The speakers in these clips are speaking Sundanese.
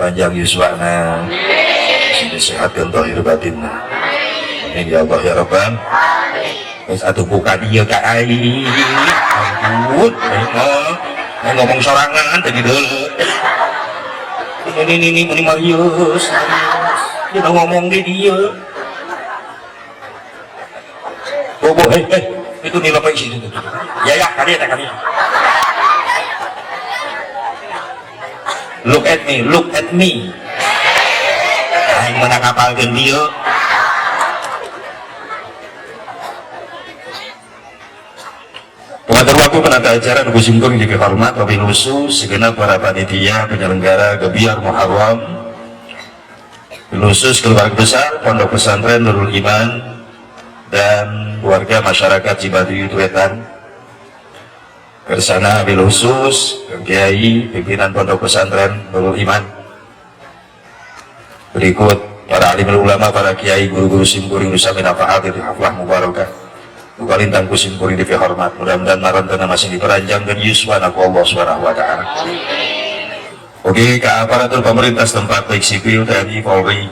Panjang yuswana, sing disehatkeun zahir batinna. Amin ya Allah ya Rabbal. Geus atuh buka dieu ka aing. Ampun, aing ngomong sorangan tadi deuleu. Ini Marius. Dia ngomong di dia. Bobo, hei, hei, itu nih apa isi itu? Ya, ya, kali ya, kali. Look at me, look at me. Aing menang apalkeun dia. Pengatur waktu penata acara nu simkuring dipihormat wabil khusus segenap para panitia penyelenggara Gebyar Muharram, khusus keluarga besar Pondok Pesantren Nurul Iman dan warga masyarakat Cibaduyut Wetan. Kersana bil khusus Kiai pimpinan Pondok Pesantren Nurul Iman, berikut para alim ulama, para kiai, guru-guru simkuring sami nafaat di haflah mubarakah. Buka lintang ku simkuring dipihormat, mudah-mudahan marantana masih diperanjangkan yuswana ku Allah Subhanahu wa taala. Oke, ke aparatur pemerintah setempat baik sipil, TNI, Polri,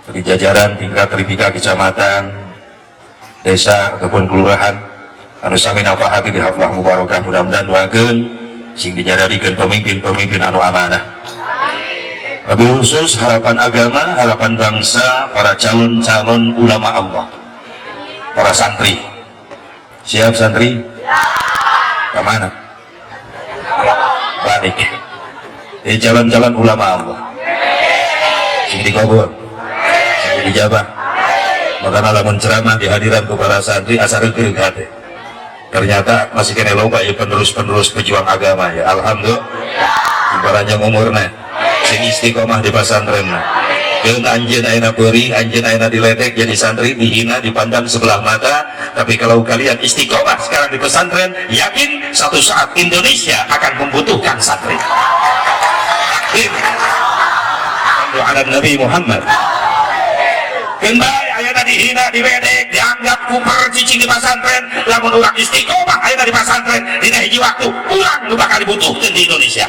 dari jajaran tingkat tripika kecamatan, desa ataupun kelurahan, anu sami nafaat di haflah mubarakah, mudah-mudahan doakeun sing dijadadikeun pemimpin-pemimpin anu amanah. Lebih khusus harapan agama, harapan bangsa, para calon-calon ulama Allah, para santri. Siap santri? Kemana? Balik. Calon-calon ulama Allah. Sing dikabul, sing dijabah. Maka lamun ceramah di hadiran ku para santri asa reugreug hate. Ternyata masih kena loba ya penerus-penerus pejuang agama ya. Alhamdulillah. Panjang umurna, sing istiqomah di pesantren. Keun anjeun ayeuna peurih, anjeun ayeuna diledek jadi santri, dihina, dipandang sebelah mata. Tapi kalau kalian istiqomah sekarang di pesantren, yakin satu saat Indonesia akan membutuhkan santri. Doa Nabi Muhammad. Keun bae ayeuna dihina, diledek, dianggap kuper cicing di pesantren, lamun urang istiqomah ayeuna di pesantren, dina hiji waktu urang nu bakal dibutuhkeun di Indonesia.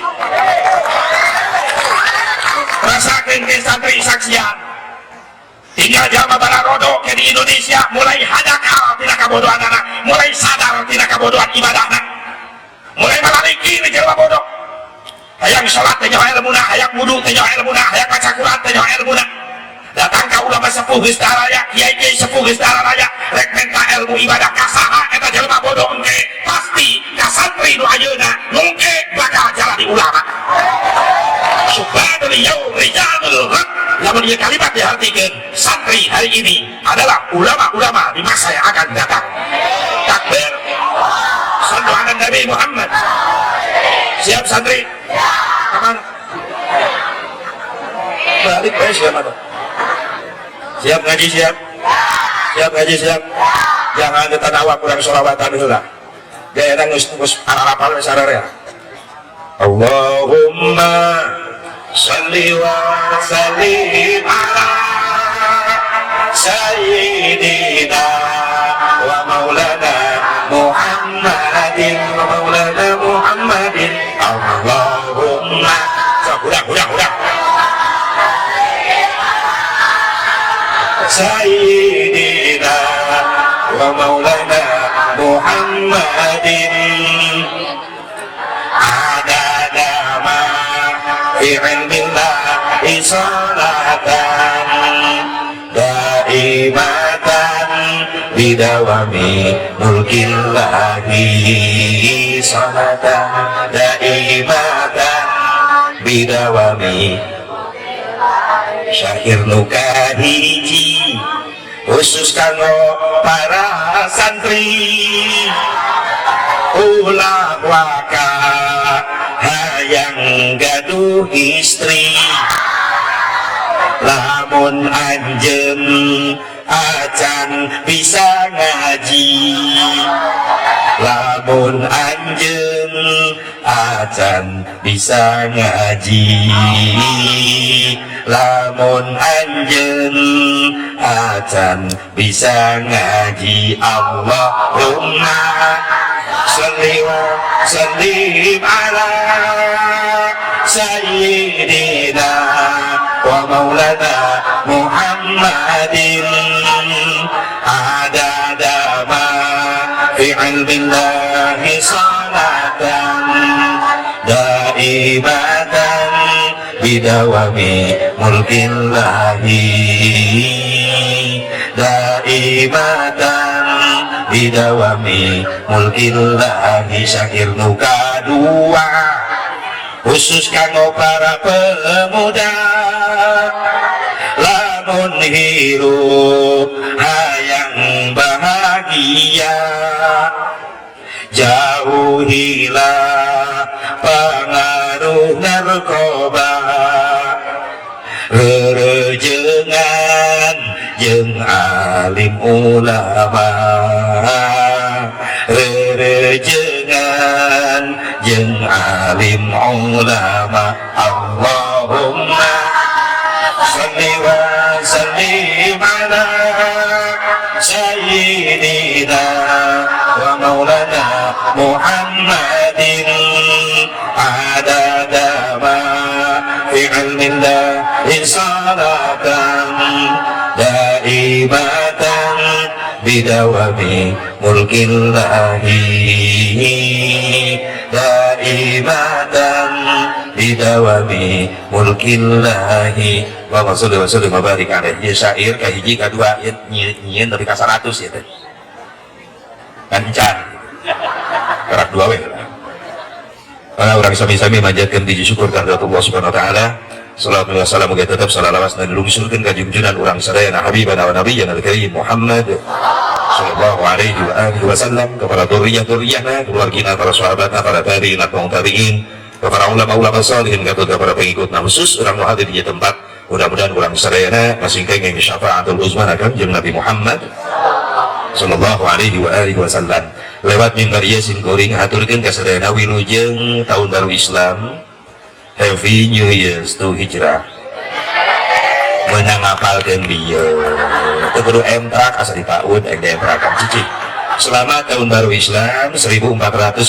Rasakeun ke santri saksian. Tinggal jalma bararodo ke di Indonesia mulai hadakal tina kabodohanana, mulai sadar tina kabodohan ibadahna, mulai malaliki di jalma bodoh. Hayang salat teh nyaho ilmuna, hayang wudu teh nyaho ilmuna, hayang maca Quran teh nyaho ilmuna. Datang ka ulama sepuh geus daraya, kiai-kiai sepuh geus daraya, rek minta ilmu ibadah ka saha eta jalma bodoh engke pasti ka santri nu ayeuna nu engke bakal jalani ulama. Subhanal yaum rijalul ghad. Lamun ieu kalimat diartikeun, santri hari ini adalah ulama-ulama di masa yang akan datang. Takbir. Sallu ala Nabi Muhammad. Siap santri? Kemana? Balik bae siap atau? Siap ngaji siap? Siap ngaji siap? Jangan ditanawa kurang sholawatan heula. Gaya geus geus ararapal geus ararea. Allahumma shalli wa sallim ala sayyidina wa maulana Muhammadin wa maulana Muhammadin. Allahumma udah. Sayyidina wa maulana Muhammadin adada ma fi ilmillahi salatan daimatan bidawami mulkillahi salatan daimatan bidawami syair nuka hiji khusus kanggo para santri ulah waka hayang gaduh istri lamun anjeun acan bisa ngaji lamun anjeun acan bisa ngaji lamun anjeun acan bisa ngaji. Allahumma sholli wa sallim ala sayyidina wa maulana Muhammadin adada ma fi ilmillahi salatan daimatan bidawami mulkillahi daimatan bidawami mulkillahi. Syair nu kadua khusus kanggo para pemuda, lamun hirup hayang bahagia, jauhilah pengaruh narkoba, rerejengan jeung alim ulama, rerejengan jeung alim ulama. Allahumma shalli wa sallim ala sayyidina wa maulana Muhammadin adada ma fi ilmillahi salatan daimatan bidawami mulkillahi daimatan bidawami mulkillahi. Wa sholli wa sallim wa barik alaihi. Syair kahiji kadua nyieun tapi ka 100 ya teh kan encan kerak dua we lah. Urang sami-sami manjatkeun puji syukur ka Allah Subhanahu wa taala. Salatu wassalamu muga tetep salalawas dan dilungsurkeun ka junjunan urang sadayana habibana wa nabiyyana al-karim Muhammad sallallahu alaihi wa alihi wasallam, kepada dzurriyyah-dzurriyyahna, keluargina, para sahabatna, para tabi'in, tabi'in, kepada ulama-ulama salihin, katut kepada pengikutna, khusus urang nu hadir di tempat. Mudah-mudahan urang sadayana masing kenging syafaatul uzma kanjeng Nabi Muhammad sallallahu alaihi wa alihi wasallam. Lewat mimbar ieu sim kuring haturkeun ka sadayana wilujeng tahun baru Islam, Happy New Year's to Hijrah. Menang ngapalkeun dieu teu kudu emprak asa dipaud ek diemprakan cicing. Selamat tahun baru Islam 1441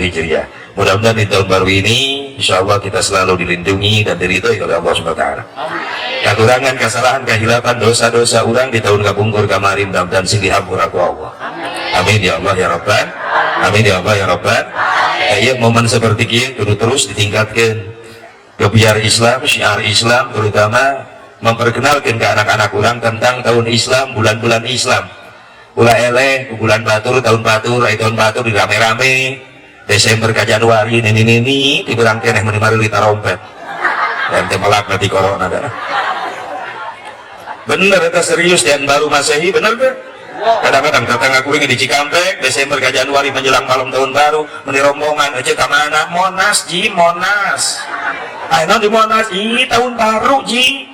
Hijriah. Mudah-mudahan di tahun baru ini insyaallah kita selalu dilindungi dan diridhoi oleh Allah Subhanahu wa taala. Kekurangan, kesalahan, kehilapan, dosa-dosa urang di tahun kapungkur kamari mudah-mudahan sing dihampura ku Allah. Amin ya Allah ya Rabbal. Amin ya Allah ya Rabbal. Ieu momen seperti kieu kudu terus ditingkatkan. Kebiar Islam, syiar Islam, terutama memperkenalkan ke anak-anak urang tentang tahun Islam, bulan-bulan Islam. Ulah eleh, bulan batur, tahun batur, ai tahun batur dirame-rame. Desember ke Januari nini-nini diberang keneh meuni marili tarompet. Dan teh melak nanti corona dah. Bener eta serius dan baru Masehi bener teh. Kadang-kadang tetangga kuring di Cikampek, Desember ke Januari menjelang malam tahun baru, meni rombongan aja ke mana? Monas ji, Monas. Ayo di Monas, ih tahun baru ji.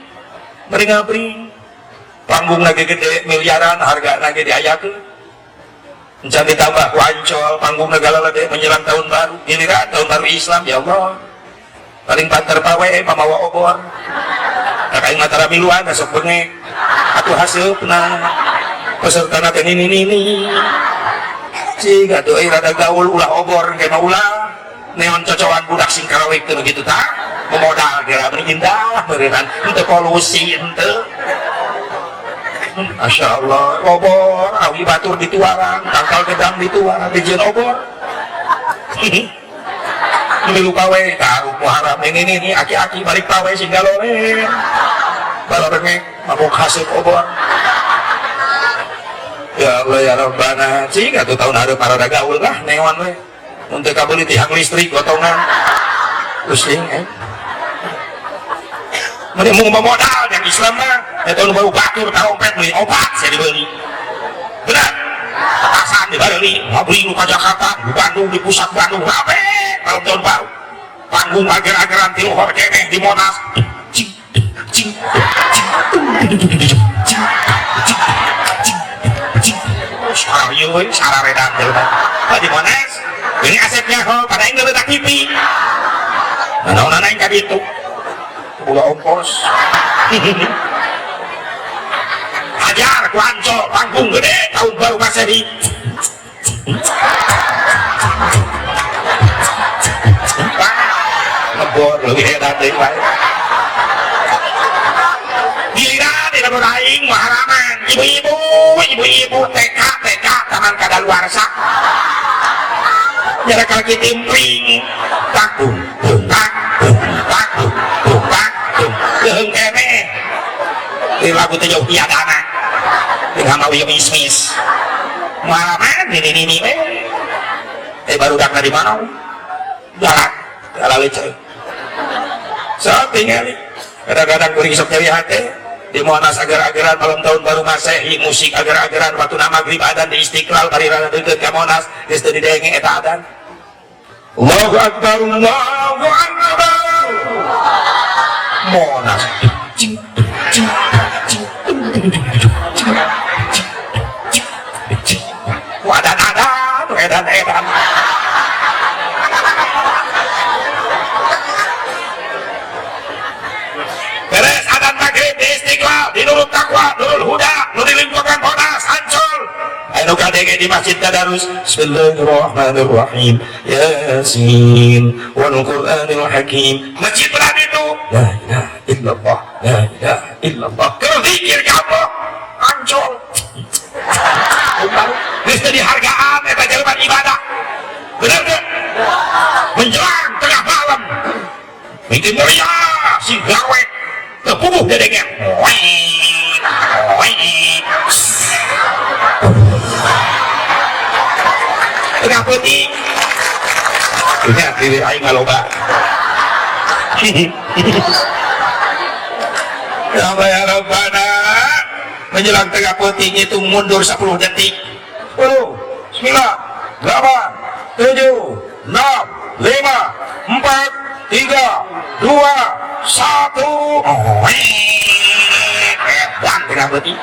Meri ngabring. Panggung lagi gede miliaran harga lagi diayakeun. Encan ditambah ku Ancol, panggung negara lagi menjelang tahun baru. Giliran tahun baru Islam ya Allah. Paling panter pawe mamawa obor. Nah, kayak matara miluan sok bengek. Atuh haseupna. Peserta teh nini nini. Cing atuh euy rada gaul ulah obor engke mah ulah. Neon cocokan budak sing karawik teh begitu tah. Modal kira beri indah beureunan henteu polusi henteu. Masya Allah, obor, awi batur dituarang, tangkal gedang dituarang, dijieun obor. Milu pawe, taruh muharam ini ini aki-aki balik pawe sing galoren. Balorengek mabok haseup obor. Ya Allah ya Rabbana, cing atuh tahun hareup parada gaul lah neon we. Mun teu kabeuli tihang listrik gotongan. Pusing eh. Meni mau modal yang Islam mah, eta nu baru batur tarompet meuli opat saya dibeli. Benar? Petasan dibeli, ngabeli nu ka Jakarta, di Bandung, di pusat Bandung, rame malam tahun baru. Panggung ager-ageran ti luhur keneh di Monas. Cing cing cing cing cing cing. Sayu we sararedan jelema. Oh, di Monas. Ini asepnya ho, pada aing letak TV. Naon-naon aing ka ditu. Boga ongkos. Hajar ku Ancol panggung gede tahun baru Masehi. Ngebor leuwih edan deui wae. lembur aing muharaman. Ibu-ibu, ibu-ibu TK, TK taman kadaluarsa. Jarak kaki timpring. Tak tung tak tung tak tung tak tung. Leuheung keneh. Di lagu teh jauh tiadana. Di hamawi mismis. Muharaman nini-nini we. Barudakna di mana? Galak, galak leceh. Sok tingali. Kadang-kadang kuring sok nyeri hate di Monas agar-agaran malam tahun baru Masehi musik agar-agaran waktu maghrib adan di Istiqlal bari rada deukeut ka Monas geus teu didenge eta adan. Allahu akbar, Allahu akbar. Monas cing cing cing cing cing. Adan adan edan edan. Beres adan maghrib di Istiqlal, di Nurul Taqwa, Nurul Huda, nu di lingkungan Monas, Ancol. Anu kadenge di Masjid Tadarus. Bismillahirrahmanirrahim. Yasin wal Qur'anil Hakim. Masjid belah itu. La ilaha illallah, la ilaha illallah. Keur zikir ka Allah, Ancol. Geus teu dihargaan eta jelema ibadah. Bener teu? Menjelang tengah malam. Mimpi mulia si gawe tepuguh dedengnya. Tengah peuting. Ingat diri aing ngaloba. Ya Allah ya Rabbana. Menjelang tengah peuting itu mundur 10 detik. 10, 9, 8, 7, 6, 5, 4, 3, 2, 1. Edan tengah peuting.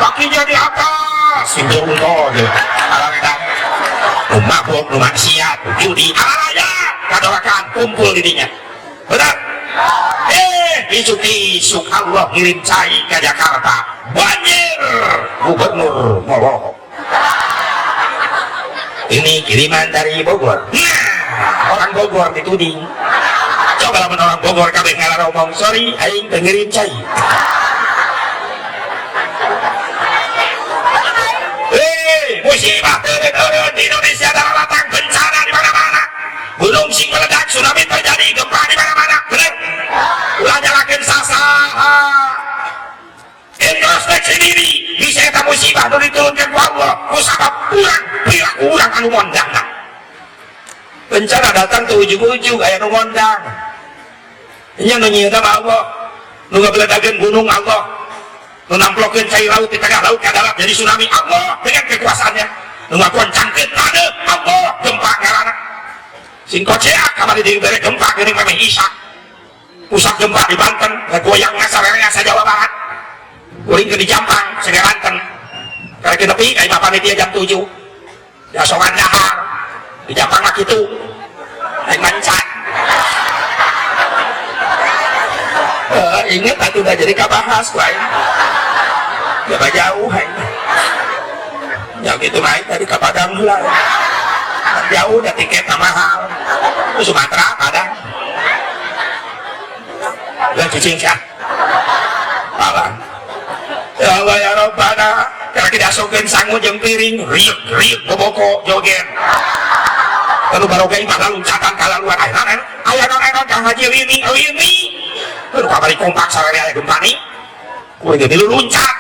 Kakinya di atas, sing unta ge. Alang edan. Nu mabok, nu maksiat, judi, alalaya kadorakan kumpul di dinya. Benar? Isuk-isuk Allah ngirim cai ke Jakarta. Banjir, gubernur molok. Ini kiriman dari Bogor. Nah, orang Bogor dituding. Coba lamun orang Bogor kabeh ngalaromong, sorry, aing teu ngirim cai. Musibah turun-turun di Indonesia datang bencana di mana-mana. Gunung sing meledak, tsunami terjadi, gempa di mana-mana. Bener? Ulah nyalakeun sasaha. Introspeksi diri, bisa eta musibah nu diturunkeun ku Allah ku sabab urang perilaku urang anu mondangna. Bencana datang ke ujung-ujung aya nu mondang. Nya nu nyieunna mah Allah, nu ngabeledageun gunung Allah, nu namplokeun cai laut di tengah laut ka darat jadi tsunami Allah dengan kekuasaannya, nu ngagoncangkeun taneuh Allah gempa ngaranna. Sing koceak kamari dibere gempa geuning memeh isak. Pusat gempa di Banten ngagoyang ngasarerea sa Jawa Barat. Kuring ke di Jampang sege Banten. Karek nepi ka imah panitia jam 7. Dasongan dahar. Di Jampang mah kitu. Aing mancat. Ingat atuh udah jadi kabahas ku aing. Gak jauh aing. Ya gitu naik tadi ke Padang heula. Jauh dah tiketnya mahal. Ke Sumatera Padang. Lah cicing sia. Alah. Ya Allah ya Rabbana, karena kita asupkeun sangu jeung piring, riuk-riuk boboko joget. Lalu baroga imah laluncatan kalaluan aya naon aya naon Kang Haji lini lini. Lalu kamari kompak sararea aya gempa nih. Kuring ge milu luncat.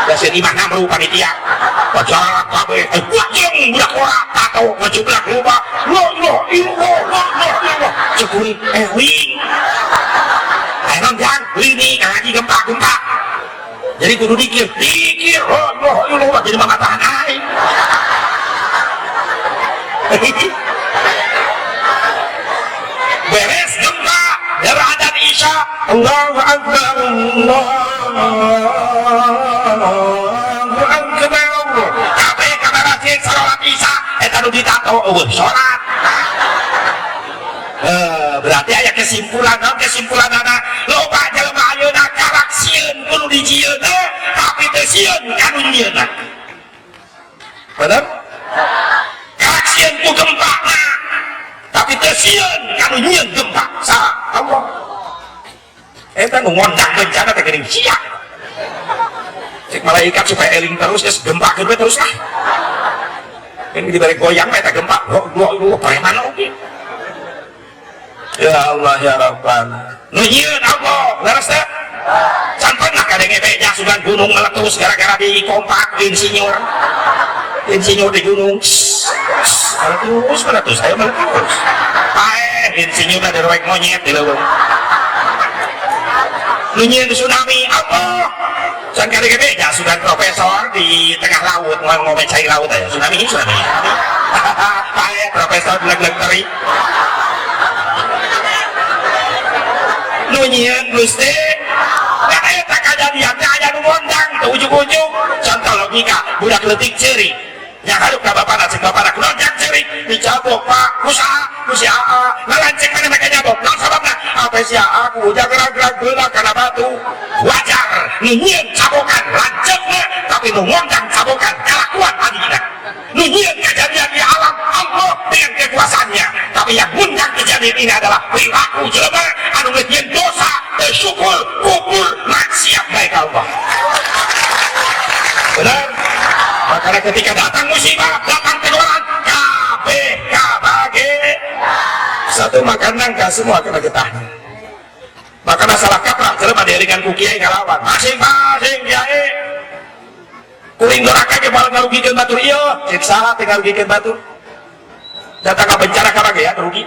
Da sieun imah ngamru panitia. Wajah kabeh, wajeng budak ora tato ngajublak loba. Lo lo lo lo lo lo. Cek kuring ling. Aya naon Kang lini Kang Haji gempa-gempa. Jadi kudu dikir, dikir, oh, oh, oh, jadi mamatahan aing. Beres gempa, dari adan Isya, Allahu Akbar, Allahu Akbar. Kabeh ka masjid salat Isya, eta nu ditato eueuh salat. Berarti aya kesimpulan, naon kesimpulanana? Loba jelema ayeuna kalak sieun kudu dijieunna, tapi teu sieun ka nu nyieunna. Bener? Kalak sieun ku gempana, tapi teu sieun ka nu nyieun gempa. Eta nu ngondang bencana teh geuning sia. Cek malaikat supaya eling terus geus gempakeun we terus lah. Ini diberi goyang eta gempa. Lo preman oge. Ya Allah ya Rabbana. Nu nyieun Allah, leres teh? Can pernah kadenge beja sugan gunung meletus gara-gara dikompak insinyur. Insinyur di gunung. Meletus, meletus, ayo meletus. Paeh insinyur da diroek monyet di leuweung. Nu nyieun tsunami Allah. Can kadenge beja sugan profesor di tengah laut ngomong cai laut aja. Tsunami, tsunami. Paeh profesor beleg-beleg teri. Nu nyieun Gusti. Eta kajadian teh aya nu ngondang teu ujug-ujug. Contoh logika, budak leutik ceurik. Yang harup ka bapana cek bapana kunaon jang ceurik dicabok Pak ku saha ku si Aa ngalancek mana make nyabok naon sababna apa si Aa ku jagrag-grag beula kana batu. Wajar nu nyieun cabokan lanceukna tapi nu ngondang cabokan kalakuan adina. Nu nyieun kejadian di alam Allah dengan kekuasaannya, tapi yang ngundang kejadian ini adalah perilaku jelema anu geus nyieun dosa, teu syukur, kufur, maksiat bae ka Allah. Benar? Makanya ketika datang musibah, datang teguran, kabeh kabage satu makan nangka semua kena getahnya. Makanya salah kaprah jelema dielingan ku kiai ngalawan masing-masing kiai. Kuring doraka ge moal ngarugikeun batur ieu, cek salah teh ngarugikeun batur. Datang ka bencana kabage ya rugi.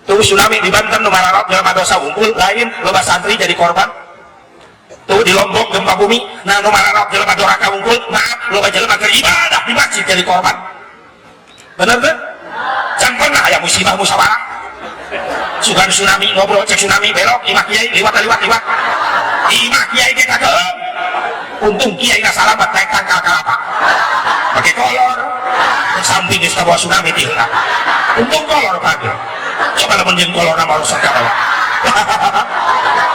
Tuh tsunami di Banten nu mararot jelema dosa unggul lain loba santri jadi korban. Tuh di Lombok gempa bumi, nah nu mararot jelema doraka unggul, maaf loba jelema keur ibadah di masjid jadi korban. Bener teh? Can pernah aya musibah musyawarah. Sugan tsunami ngobrol cek tsunami belok imah kiai liwat liwat liwat. Imah kiai ge kageum. Untung kiai na salamat naik tangkal kalapa. Pakai kolor. Samping geus kabawa tsunami ti heula. Untung kolor pagi. Coba lamun jeung kolorna mah rusak kabawa.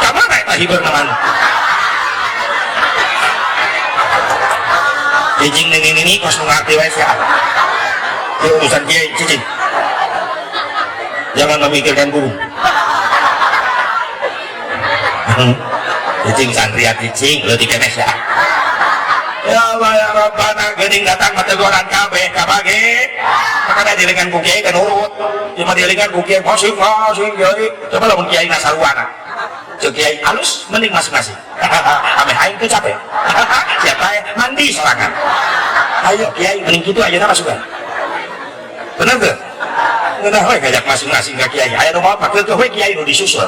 Ka mana eta hibeurna man? Cicing nini-nini kos nu ngarti wae sia. Ieu urusan kiai cicing. Jangan memikirkan guru. Cicing santri cicing leutik keneh sia. Ya Allah ya Rabbana geuning datang mategoran kabeh kabage. Makana dielingan ku kiai kan urut. Cuma dielingan ku kiai masing-masing kiai. Coba lamun kiai na saruana. Ceuk kiai halus mending masing-masing. Ameh aing teu capek. Siapa ya mandi sorangan. Ayo kiai mending kitu ayeuna masukan. Bener teu? Ngeunah we ngajak masing-masing ka kiai. Aya nu maot mah keukeuh we kiai nu disusul.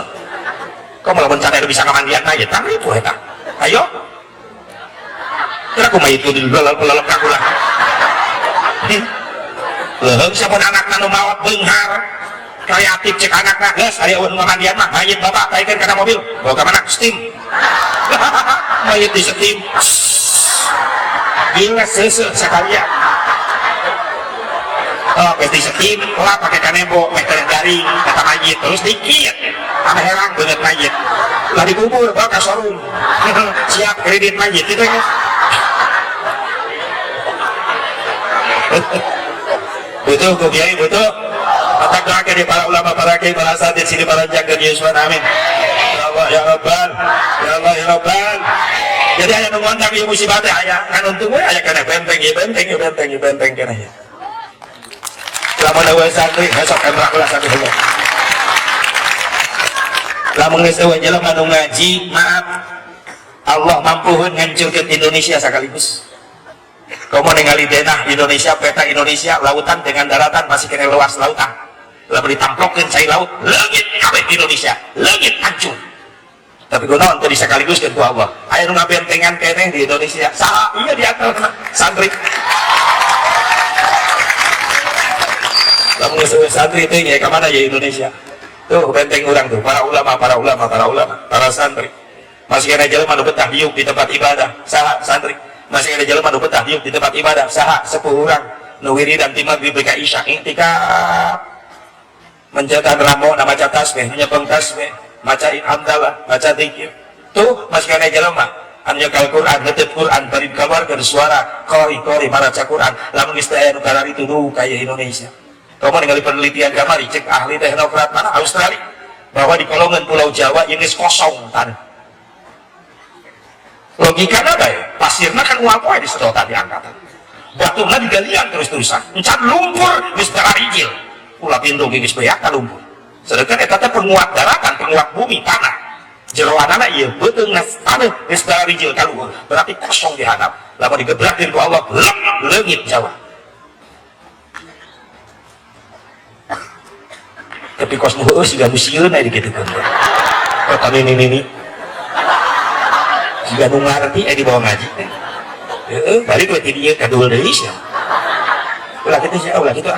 Komo lamun can bisa ngamandian mah ye tangripuh eta. Ayo. Kira kumaha itu dilelep-lelep ka kula. Leuheung sampun anakna nu maot beunghar. Kreatif cek anakna geus aya nu ngamandian mah mayit bapak taikeun kana mobil. Bawa ka mana? Steam. Mayit di steam. Gila seuseuh sakalian. Oh, geus di steam, lah pake kanebo, meh teh garing, kata mayit terus dikit. Ame herang beungeut mayit. Lah dikubur bawa ka showroom. Siap kredit mayit itu ya. Butuh ku kiai butuh. Mata doakeun di para ulama, para kiai, para asatidz sini para jaga Yesus amin. Ya Allah ya Rabbal, ya Allah ya Rabbal. Jadi aya nu ngondang ieu musibah teh aya ngan untung we aya keneh benteng ieu benteng ieu benteng ieu benteng keneh ieu. Lamun eueuh santri besok emrak ulah santri heula. Lamun geus eueuh jelema nu ngaji, maaf Allah mampuheun ngancurkeun Indonesia sekaligus. Komo ningali denah Indonesia, peta Indonesia, lautan dengan daratan masih kena luas lautan. Lamun ditamplokeun cai laut, leungit kabeh Indonesia, leungit hancur. Tapi kunaon teu disakaliguskeun ku Allah. Aya nu ngabentengan keneh di Indonesia. Saha? Iya di antarana santri. Lamun geus eueuh santri teh nya ka mana ya Indonesia? Tuh benteng urang tuh, para ulama, para ulama, para ulama, para santri. Masih kena jelema nu betah diuk di tempat ibadah, saha santri. Masih ada jelema nu betah diuk di tempat ibadah, saha sepuh urang nu wiridan ti maghrib ka isya iktikaf. Mencetan ramo na maca tasbih, nyepeng tasbih, maca hamdalah, maca zikir. Tuh masih kena jelema anu nyekel Quran, ngetep Quran, bari keluarkeun suara qori-qori maraca Quran. Lamun geus teh aya nu kararitu duh kaya Indonesia. Komo ningali penelitian kamari cek ahli teknokrat mana Australia. Bahwa di kolongan Pulau Jawa yang geus kosong tanah. Logikana bae, pasirna kan uang poe disedotan diangkatan. Batuna digalian terus-terusan. Encan lumpur geus bararijil. Ulah pintu geus beak ka lumpur. Sedangkan eta teh penguat daratan, penguat bumi tanah. Jeroanana ieu beuteungna taneuh geus bararijil ka luhur. Berarti kosong di handap. Lamun digebrakeun ku Allah, lep leungit Jawa. Tapi kos nu heueuh siga nu sieun aya digitukeun. Oh, ini. Siga nu ngarti aya dibawa ngaji teh. Heeh, balik we ti dieu kadul deui sia. Ulah kitu sia, ulah kitu ah.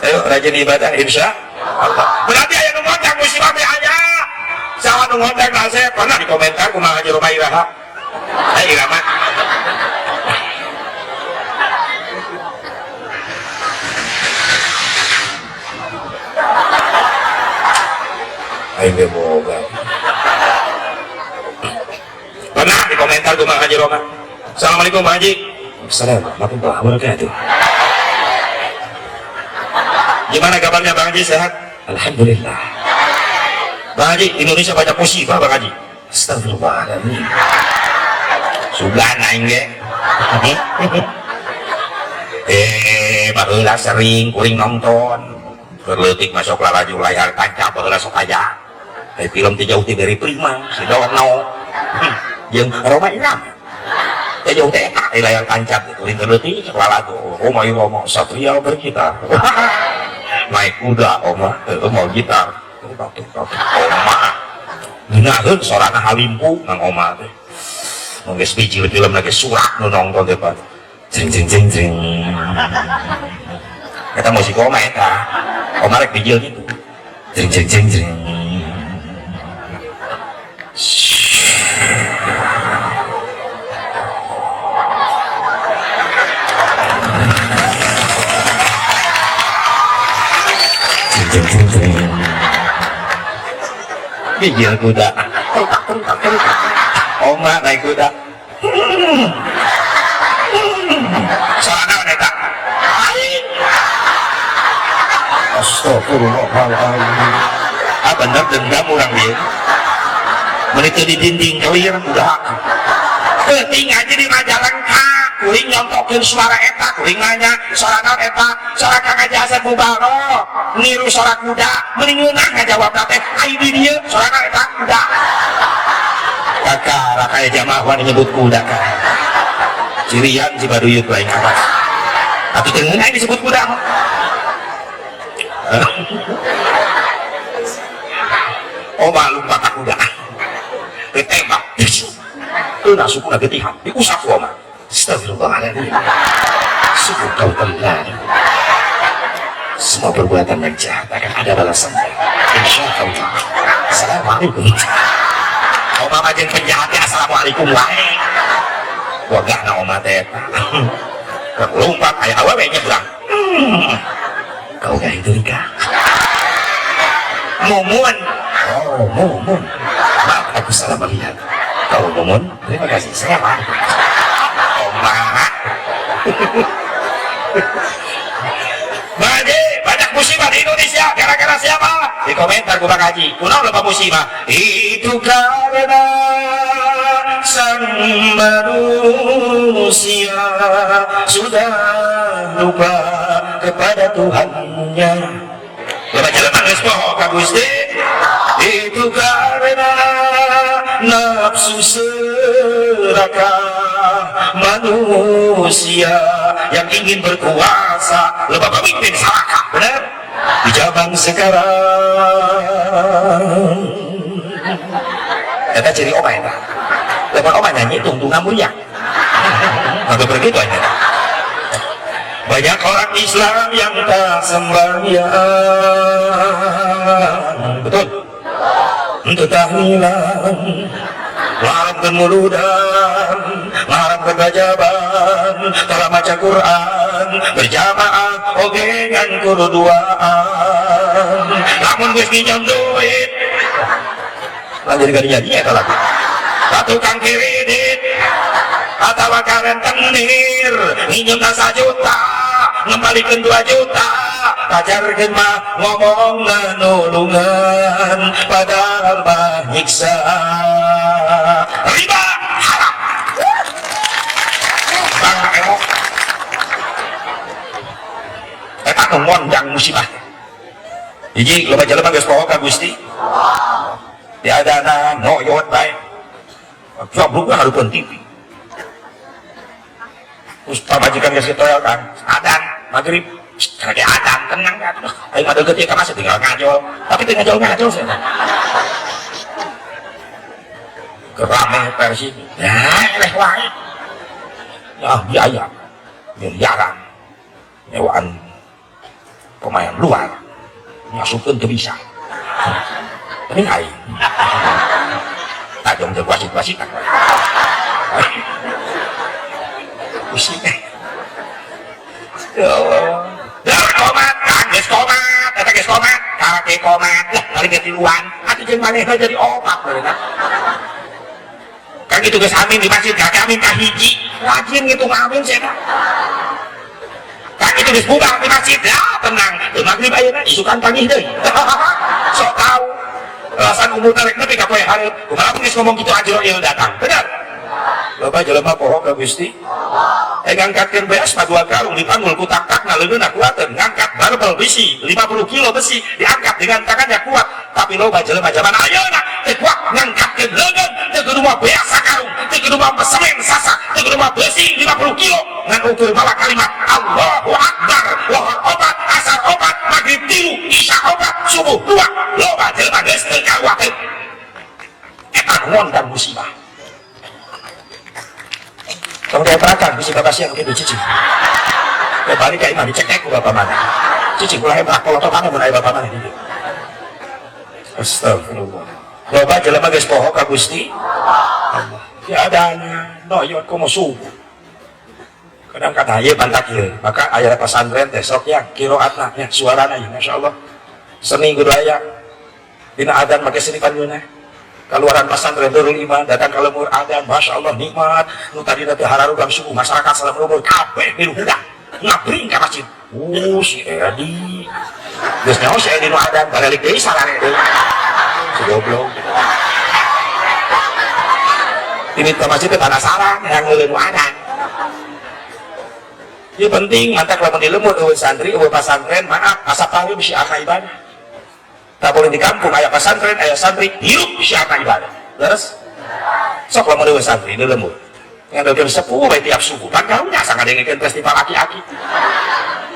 Ayo rajin ibadah insya Allah. Berarti aya nu ngondang musibah teh aya. Saha nu ngondang nasib pernah di komentar kumaha Haji Roma Iraha. Ayo Irama. Aing ge boga. Pernah di komentar kumaha Haji Roma. Assalamualaikum Pak Haji. Assalamualaikum warahmatullahi wabarakatuh. Gimana kabarnya Bang Haji, sehat? Alhamdulillah. Bang Haji, Indonesia banyak musibah Bang Haji. Astagfirullahaladzim. Sugan aing ge. Baheula sering kuring nonton. Keur leutik masuk lalaju layar tancap baheula sok aya. Film teh jauh ti dari Prima, si Dono. Jeung Roma Irama. Teh jauh teh eta di layar tancap kuring keur leutik sok lalaju. Roma Irama Satria bergitar. Naik kuda oma, mau gitar. Oma. Ngeunaheun sorana halimpu nang oma teh. Mun geus bijil film lagi surak nu nonton teh Pak. Jring jring jring jring. Eta musik oma eta. Oma rek bijil gitu. Jring jring jring jring. Jring jring jring. Bijil kuda. Oma naik kuda. Soalnya eta. Aing. Astagfirullahaladzim. Ah bener dendam urang ieu. Mun teu di dinding kelir udah. Peuting aja di Majalengka, kuring nyontokeun suara eta, kuring nanya, suara naon eta? Suara Kang Haji Asep Mubarok, niru suara kuda, meni ngeunah ngajawabna teh, ai di dieu suara naon eta? Kuda. Kakara kaya jamaah wani nyebut kuda kan. Cirian Cibaduyut lain awas. Atuh teu ngeunah disebut kuda mah. Oh malu mata kuda. Ditembak. Kena suku na getihan, diusap ku oma. Astagfirullahaladzim. Sungguh kau terlalu. Semua perbuatan yang jahat akan ada balasannya. Insya Allah. Assalamualaikum. Oma mah jeung penjahatnya assalamualaikum wae. Wagah na oma teh eta. Lompat aya awewe nyebrang. Kau gak itu nikah. Mumun. Oh, mumun. Maaf aku salah melihat. Kau mumun, terima kasih. Assalamualaikum. Oma. Bagi banyak musibah di Indonesia gara-gara siapa? Di komentar ku Bang Haji. Kunaon loba musibah? Itu karena sang manusia sudah lupa kepada Tuhannya. Loba jelema geus poho ka Gusti. Itu karena nafsu serakah manusia yang ingin berkuasa. Loba pemimpin serakah, benar? Di zaman sekarang eta ciri oma eta. Lamun oma nyanyi tungtungan mulia. Maka begitu aja. Banyak orang Islam yang tak sembahyang. Betul? Untuk tahlilan, ngaramkeun muludan, ngaramkeun rajaban, tara maca Quran, berjamaah oge ngan kudu duaan. Lamun geus nginjem duit, lanjut ka dinya eta lagu. Ka tukang kredit atawa ka rentenir, nginjem 1 juta, ngembalikeun 2 juta, Ajarkeun mah ngomongna nulungan, padahal mah nyiksa. Riba haram. Bang emok. Eta nu ngondang musibah. Hiji, loba jelema geus poho ka Gusti. Diadana noyot bae. Goblok hareupeun TV. Terus pamajikan geus toel kan, adan maghrib, karena dia adan tenang kan. Aing mah deukeut ieu ka masjid tinggal ngajol, tapi teu ngajol-ngajol saya. Kerame Persib. Ya, eleh wae. Ya, biaya miliaran nyewaan pemain luar ngasupkeun teu bisa. Tapi aing tajong teu wasit-wasit. Pusing. Ya Allah. Ya komat, kang geus komat, eta geus komat, karake komat. Lah kali ge tiluan, atuh jeung manehna jadi opat beuna. Kang itu geus amin di masjid, kakek amin ka hiji, rajin ngitung amin sia. Kang itu geus bubar di masjid, ya tenang. Teu magrib ayeuna isukan pangih deui. Sok tahu. Alasan umur tarik nepi ka poe hareup. Kumaha geus ngomong kitu ajroil datang. Bener? Loba jelema poho ka Gusti. Ngangkatkeun beas mah 2 karung dipanggul ku tak-takna leungeunna kuateun, ngangkat barbel besi 50 kilo besi diangkat dengan tangannya kuat, tapi loba jelema zaman ayeuna teu kuat ngangkatkeun leungeun, teu kudu mah beas sakarung, teu kudu mah semen sasak, teu kudu mah besi 50 kilo, ngan ukur mawa kalimat Allahu Akbar, lohor opat, asar opat, maghrib 3, isya opat, subuh 2. Loba jelema geus teu kakuateun. Eta ngondang musibah. Tong dieprakan bisi bapak siang kitu cicing. Ya balik ka imah dicekek ku bapak mana. Cicing ulah hebrak koloto mana mun aya bapak mana di dieu. Astagfirullah. Loba jelema geus poho ka Gusti Allah. Ya adanya noyot komo subuh. Kadang kata ieu bantak ieu, maka aya pesantren teh sok yang qiraatna nya suarana ieu masyaallah. Seni kudu aya. Dina adzan make seni panjeunna. Keluaran pesantren Darul Iman datang ke lemur adan, masya Allah nikmat. Nu tadi teh hararugang subuh masyarakat salam lemur kabeh milu hudang ngabring ka masjid. Si Edi geus nyaho si Edi nu adan balik deui sarare deui. Si goblok. Ini ke masjid teh penasaran yang ngeuleun nu adan. Ieu penting mantak lamun di lemur eueuh santri eueuh pesantren, maaf asa pareum si aka ibadah. Tak boleh di kampung aya pesantren, aya santri, hirup siapa ibadah. Terus? Sok lamun eueuh santri di lembur. Ngandelkeun sepuh bae tiap subuh. Pan karunya sangadengekeun festival aki-aki.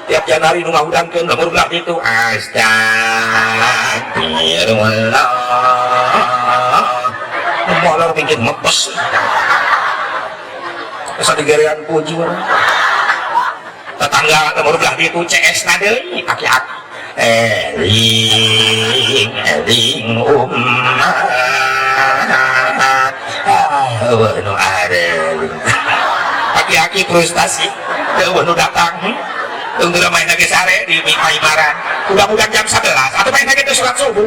Tiap Januari nu ngahudangkeun lembur belah ditu. Astagfirullah. Molor bikin mepes. Asa digerean puji urang. Tetangga lembur belah ditu CS na deui aki-aki. Eling, eling umat, eueuh nu areling. Aki-aki frustasi, eueuh nu datang. Tunggu main lagi sare di Paimaran. Udah-udah jam 11, atau main lagi itu sholat subuh.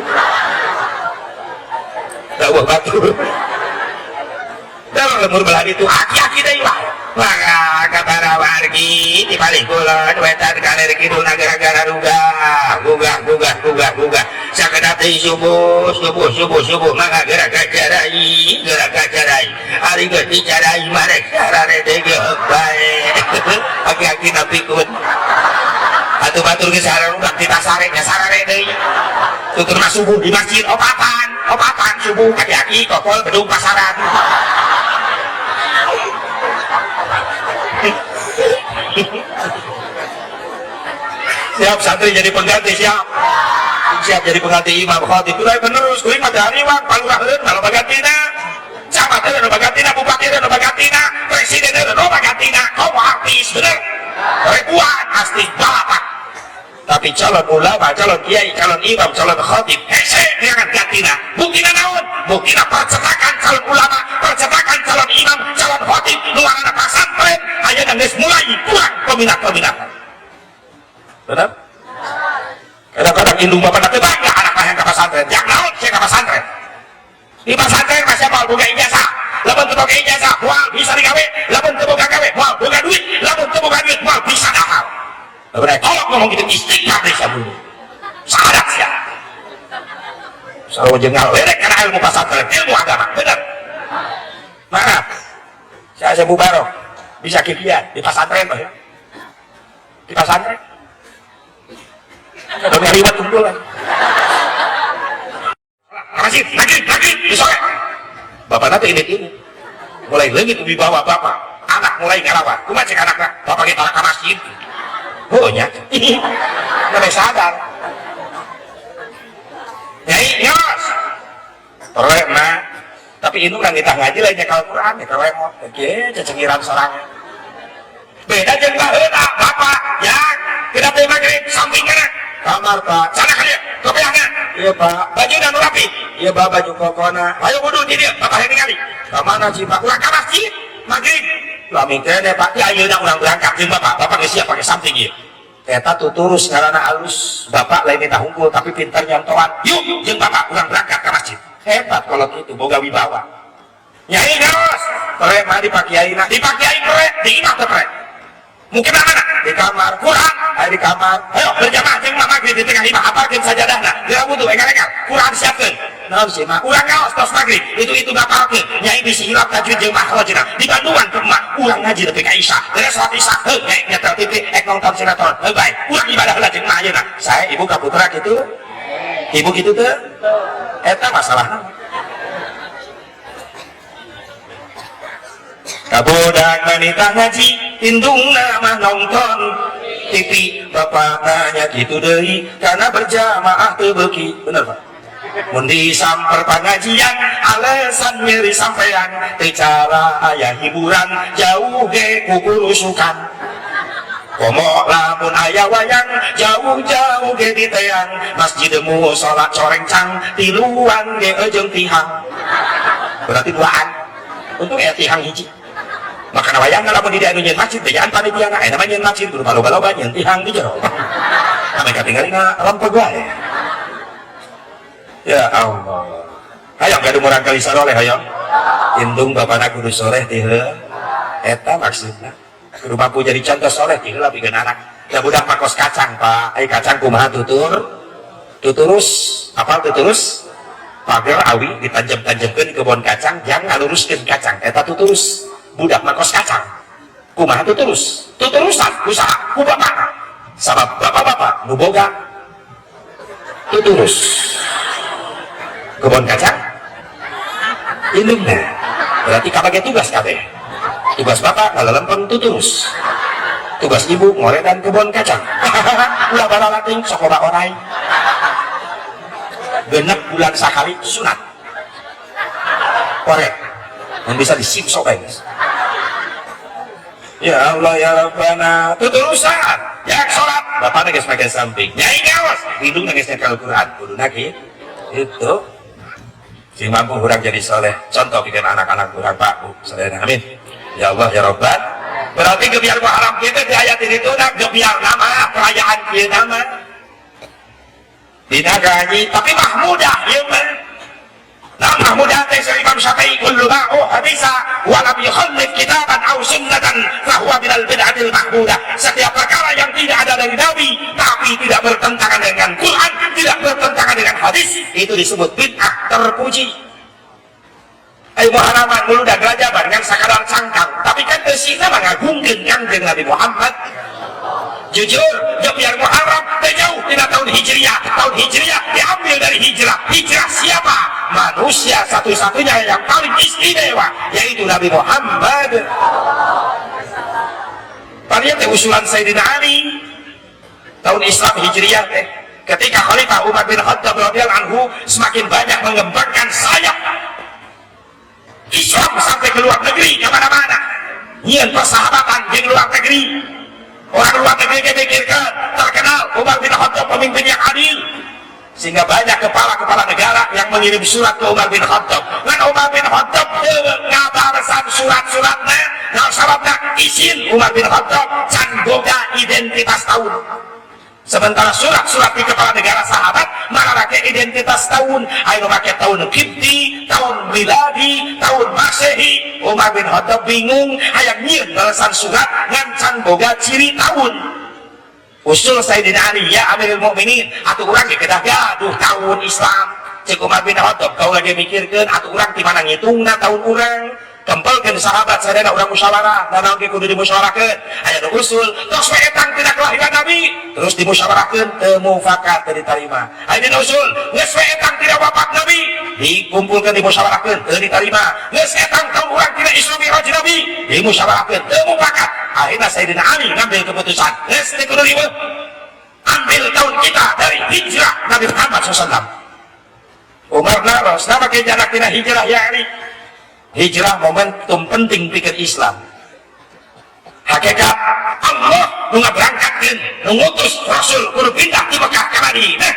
Eueuh batur. Dalam lemur belah itu aki-aki deui wae. Maka para wargi di paling kulon wetan kaler kidul nagara-gara rugah gugah gugah gugah gugah sakedap deui subuh subuh subuh subuh maka gerak gajarai gerak gajarai ari geus dicarai marek sarare deui geuk bae. Aki-aki napikeun atuh batur geus sararugah di pasare nya sarare deui tutur mah subuh di masjid opatan opatan subuh aki-aki kokol bedung pasaran. Siap santri jadi pengganti, siap. Siap jadi pengganti imam khatib. Kurai penerus, kuring mah dari wang palurah heureun kalau bagantina. Camat heureun bagantina, bupati heureun bagantina, presiden heureun bagantina, komo artis bener. Ribuan artis balapak. Tapi calon ulama, calon kiai, calon imam, calon khatib, hese neangan gantina. Buktina naon? Buktina percetakan calon ulama, percetakan calon imam, calon khatib, nu ngaranna pasantren, ayeuna geus mulai kurang peminat-peminat. Benar? Kadang-kadang indung bapak teh bangga anak yang ke pesantren. Yang naon sia ke pesantren? Di pesantren masih moal boga ijazah. Lamun teu boga ijazah moal bisa digawe, lamun teu boga gawe moal boga duit, lamun teu boga duit moal bisa dahar. Bener, kalau ngomong gitu istighfar deh sabun. Sahadat sia. Sarua jeung ngalerek kana ilmu pasantren, ilmu agama, bener. Maaf, saya Syekh Mubarok bisa kikian di pasantren mah ya. Di pasantren. Udah ngaliwat kumpulan. Masjid, lagi, lagi, di sore. Bapak nanti ini. Mulai leungit wibawa bapak, anak mulai ngalawan. Kumaha cek anakna? Bapak kita ka masjid. Oh nya. Mulai sadar. Nyai, nyos. Terus nah, tapi ini orang kita ngaji lainnya kalau Quran ya kalau emot. Oke, cecengiran sorangan. Beda jeung baheula bapak yang tidak teh maghrib samping kana. Kamar Pak. Sana ka dieu, kopiahna. Iya Pak. Baju nu rapi. Iya Pak, baju kokona. Ayo wudu di dieu, bapak yang ningali. Ka mana sih Pak? Urang ka masjid, maghrib. Lami keneh Pak. Ya ayeuna urang berangkat jeung bapak, bapak geus siap pakai samping ieu. Eta tuturus ngaranna alus. Bapak lain minta unggul tapi pintar nyontoan. Yuk, jeung bapak urang berangkat ke masjid. Hebat kalau gitu, Boga wibawa. Nyai ngaos, Pre mah di Pak Kiai na. Di Pak Kiai pre, di imah teh pre. Mungkin mana? Di kamar. Quran. Ayo di kamar. Ayo berjamaah jeung mama maghrib di tengah imah apalkeun sajadahna. Geura wudu enggal-enggal. Quran siapkeun. Naon sih Mak? Urang ngaos tos maghrib, itu ngapalkeun. Nyai bisi hilap tajwid jeung makhrajna. Di Bandungan ke emak, urang ngaji nepi ka Isya. Beres salat Isya, heuh nyai nyetel TV ek nonton sinetron. Heuh bae. Urang ibadah heula jeung emak ayeuna. Saya ibu ka putra gitu. Ibu gitu teh. Eta masalahna. Kabudak manita ngaji, indungna mah nonton TV. Bapak nanya gitu deui, karena berjamaah teu beuki. Bener Pak. Mun disamper pangajian, alasan nyeri sampean, teu cara aya hiburan, jauh ge kukurusukan. Komo lamun aya wayang, jauh-jauh ge diteang, masjid musala corengcang, tiluan ge eujeung tihang. Berarti duaan. Untung aya tihang hiji. Makana wayang lamun di dieu anu nyeun masjid bejaan panitia na aya nyeun masjid kudu loba-loba nyeun tihang di jero. Sampai katingalina rempeg wae. Ya Allah. Hayang gaduh murang kali saroleh hayang. Indung bapana kudu soleh ti heula. Eta maksudna. Kudu mampu jadi contoh soleh ti heula pikeun anak. Da budak makos kacang, Pak. Ai kacang kumaha tutur? Tuturus, apal tuturus? Pager awi ditanjem-tanjemkeun di kebon kacang, jang ngaluruskeun kacang. Eta tuturus. Budak makos kacang. Kumaha tuturus? Tuturusan usaha ku bapakna. Sabab bapak-bapak nu boga tuturus. Kebon kacang indungna. Berarti kabage tugas kabeh. Tugas bapak ngalalempeng tuturus. Tugas ibu ngoredan kebon kacang. Ulah balalating sok loba orai. Genep bulan sakali sunat. Korek. Mun bisa disimsok bae geus. Ya Allah ya Rabbana, tuturusan. Ya salat, bapakna geus make samping. Nyai ngaos, indungna geus nyekel Quran, kuduna kitu. Itu. Sing mampu urang jadi soleh, contoh bikin anak-anak urang Pak Bu, sadayana amin. Ya Allah ya Rabban. Berarti gebiar Muharram kita di ayat ini tuh nak gebiar nama perayaan kieu nama. Dina gaji tapi mahmudah ieu mah. Nah mahmudah teh Syekh Imam Syafi'i kullu ma uhdisa wa lam yukhallif kitaban aw sunnatan fa huwa minal bid'atil mahmudah. Setiap perkara yang tidak ada dari Nabi tapi tidak bertentangan dengan Quran, tidak bertentangan dengan hadis, itu disebut bid'ah terpuji. Ayo Muharraman muludan Rajaban kan sakadar cangkang, tapi kan eusina mah ngagungkeun Kangjeng Nabi Muhammad. Jujur, biar Muharram teh jauh tina tahun Hijriah. Tahun Hijriah diambil dari hijrah. Hijrah siapa? Manusia satu-satunya yang paling istimewa, yaitu Nabi Muhammad. Padahal teh usulan Sayyidina Ali tahun Islam Hijriah teh, ketika Khalifah Umar bin Khattab radhiyallahu anhu semakin banyak mengembangkan sayap Islam sampai ke luar negeri kemana-mana, nyian persahabatan di luar negeri. Orang luar negeri dipikirkan terkenal Umar bin Khattab pemimpin yang adil, sehingga banyak kepala-kepala negara yang mengirim surat ke Umar bin Khattab. Dan Umar bin Khattab ngabalesan surat-suratna, nah sababna izin Umar bin Khattab can boga identitas tahun. Sementara surat-surat di kepala negara sahabat malah pakai identitas tahun. Ayo pakai tahun Qibti, tahun miladi, tahun Masehi. Umar bin Khattab bingung, hayang nyieun balasan surat ngan can boga ciri tahun. Usul Sayyidina Ali, ya Amirul Mukminin, atuh urang ge kedah gaduh tahun Islam. Cek Umar bin Khattab, kau lagi mikirkeun atuh urang ti mana ngitungna tahun urang? Kempelkeun sahabat sadayana, urang musyawarah, naon ge kudu dimusyawarahkeun. Aya nu usul, tos we etang tina kelahiran Nabi, terus dimusyawarahkeun, teu mufakat, teu ditarima. Aya nu usul, geus we etang tina wafat Nabi, dikumpulkeun, dimusyawarahkeun, teu ditarima. Geus etang tahun urang tina Isra Mi'raj Nabi, dimusyawarahkeun, teu mufakat. Akhirnya Sayyidina Ali ngambil keputusan, geus teu kudu riweuh, ambil tahun kita dari hijrah Nabi Muhammad SAW. Umar naros, nama ke jarak tina hijrah ya Ali? Hijrah momentum penting pikir Islam. Hakikat Allah nu ngaberangkatkeun, nu ngutus Rasul kudu pindah di Mekah ke Madinah,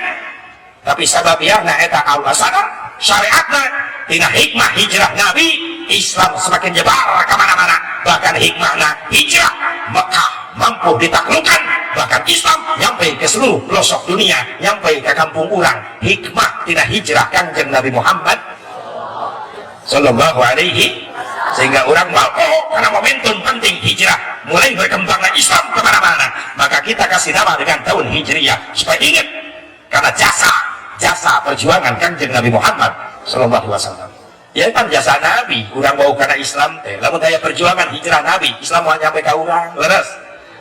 tapi sababiahna eta Allah sadar syariatna. Tina hikmah hijrah Nabi, Islam semakin nyebar kemana-mana. Bahkan hikmahna hijrah, Mekah mampu ditaklukkan, bahkan Islam nyampe ke seluruh pelosok dunia, nyampe ke kampung urang. Hikmah tina hijrah Kangjeng Nabi Muhammad Sallallahu alaihi, sehingga orang mau karena momentum penting hijrah mulai berkembangnya Islam kemana-mana, maka kita kasih nama dengan tahun Hijriyah supaya ingat karena jasa jasa perjuangan Kangjeng Nabi Muhammad Sallallahu alaihi Wasallam. Ya kan jasa Nabi urang mau karena Islam teh. Lamun daya perjuangan hijrah Nabi, Islam mau nyampe ke urang. Leres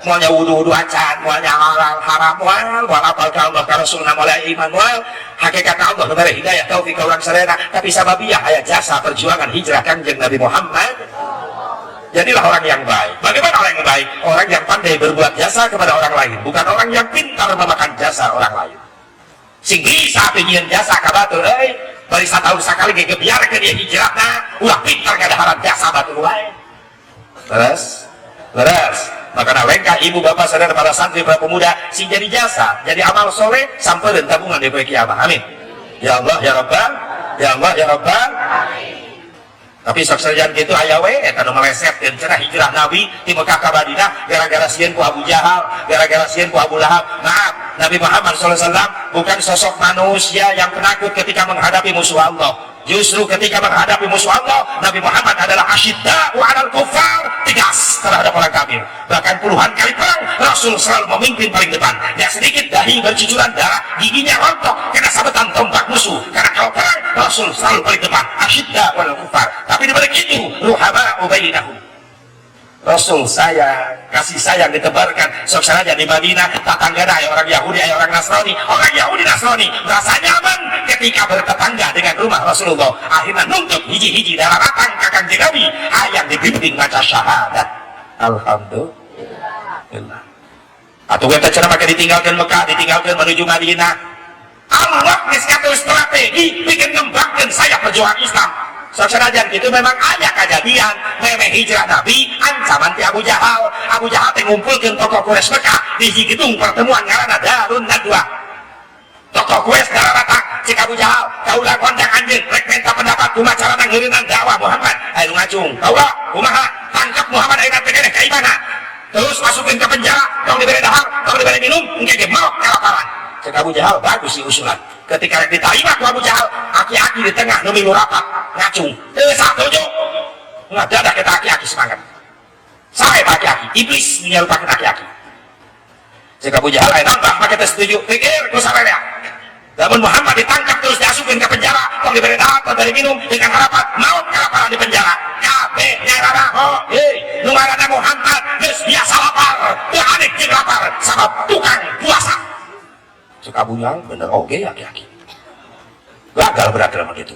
moalnya wudu-wudu acan, moalnya halal haram, moal moal apal ka Allah ka Rasulna, moal iman, moal hakikat Allah nu mere hidayah taufik ka urang sadayana. Tapi sababiah aya jasa perjuangan hijrah Kangjeng Nabi Muhammad. Jadilah orang yang baik. Bagaimana orang yang baik? Orang yang pandai berbuat jasa kepada orang lain, bukan orang yang pintar memakan jasa orang lain. Sing bisa nyieun jasa ka batur euy, bari satahun sakali ge gebiarkeun dia hijrahna, ulah pintar ngadaharan jasa batur wae. Terus, terus. Maka lengkah ibu bapak saudara, para santri, para pemuda, sing jadi jasa, jadi amal soleh sampai dan tabungan di poe kiamat. Amin. Ya Allah ya Rabbal, ya Allah ya Rabbal. Tapi sok sanajan gitu aya we eta nu melesetkeun cenah hijrah Nabi di Mekah ka Madinah gara-gara sieun ku Abu Jahal, gara-gara sieun ku Abu Lahab. Maaf, Nabi Muhammad SAW bukan sosok manusia yang penakut ketika menghadapi musuh Allah. Justru ketika menghadapi musuh Allah, Nabi Muhammad adalah asyidda'u 'alal kufar, tegas terhadap orang kafir. Bahkan puluhan kali perang, Rasul selalu memimpin paling depan. Yang sedikit dahi bercucuran darah, giginya rontok kena sabetan tombak musuh. Karena kalau perang, Rasul selalu paling depan, asyidda'u 'alal kufar. Tapi di balik itu, ruhama'u bainahum. Rasul sayang, kasih sayang ditebarkan. Sok saja di Madinah, tetangga aya orang Yahudi, aya orang Nasrani. Orang Yahudi Nasrani merasa nyaman ketika bertetangga dengan rumah Rasulullah. Akhirnya nuntut hiji-hiji darah ratang ka Kangjeng Nabi, hayang dibimbing maca syahadat. Alhamdulillah. Atau kita cara make ditinggalkan Mekah, ditinggalkan menuju Madinah. Allah geus ngatur strategi bikin ngembangkeun sayap perjuangan Islam. Sok sanajan itu memang ada kejadian memeh hijrah Nabi, ancaman ti Abu Jahal. Abu Jahal teh ngumpulkeun tokoh Quraisy Mekah di hiji gedung pertemuan ngaranna Darun Nadwa. Tokoh Quraisy daratang. Cek Abu Jahal, "Kaula ngondang anjeun rek minta pendapat kumaha carana ngeureunnan dakwah Muhammad." Ayo ngacung, "Kaula kumaha? Tangkap Muhammad ayeuna teh keneh ka imahna, terus masukin ke penjara, tong diberi dahar, tong diberi minum, engke ge maot kalaparan." Cek Abu Jahal, "Bagus sih usulan." Ketika rek diterima ku Abu Jahal, aki-aki di tengah nu milu rapat ngacung, "Teu satuju." Ngadadak kita aki-aki semangat sampai aki-aki iblis menyerupakan aki-aki. Cek Abu Jahal, "Ayo nambah make teu setuju, pikir ku sararea. Namun Muhammad ditangkap terus diasupin ke penjara, tong diberi dahar, tong diberi minum, dengan harapan maut kelaparan di penjara. Kabeh nyarana, oh, hei, nu ngaranna Muhammad geus biasa lapar, teu aneh jeung lapar, sabab tukang puasa." Cek Abu Jahal, "Bener oge aki-aki." Gagal berarti dalam gitu.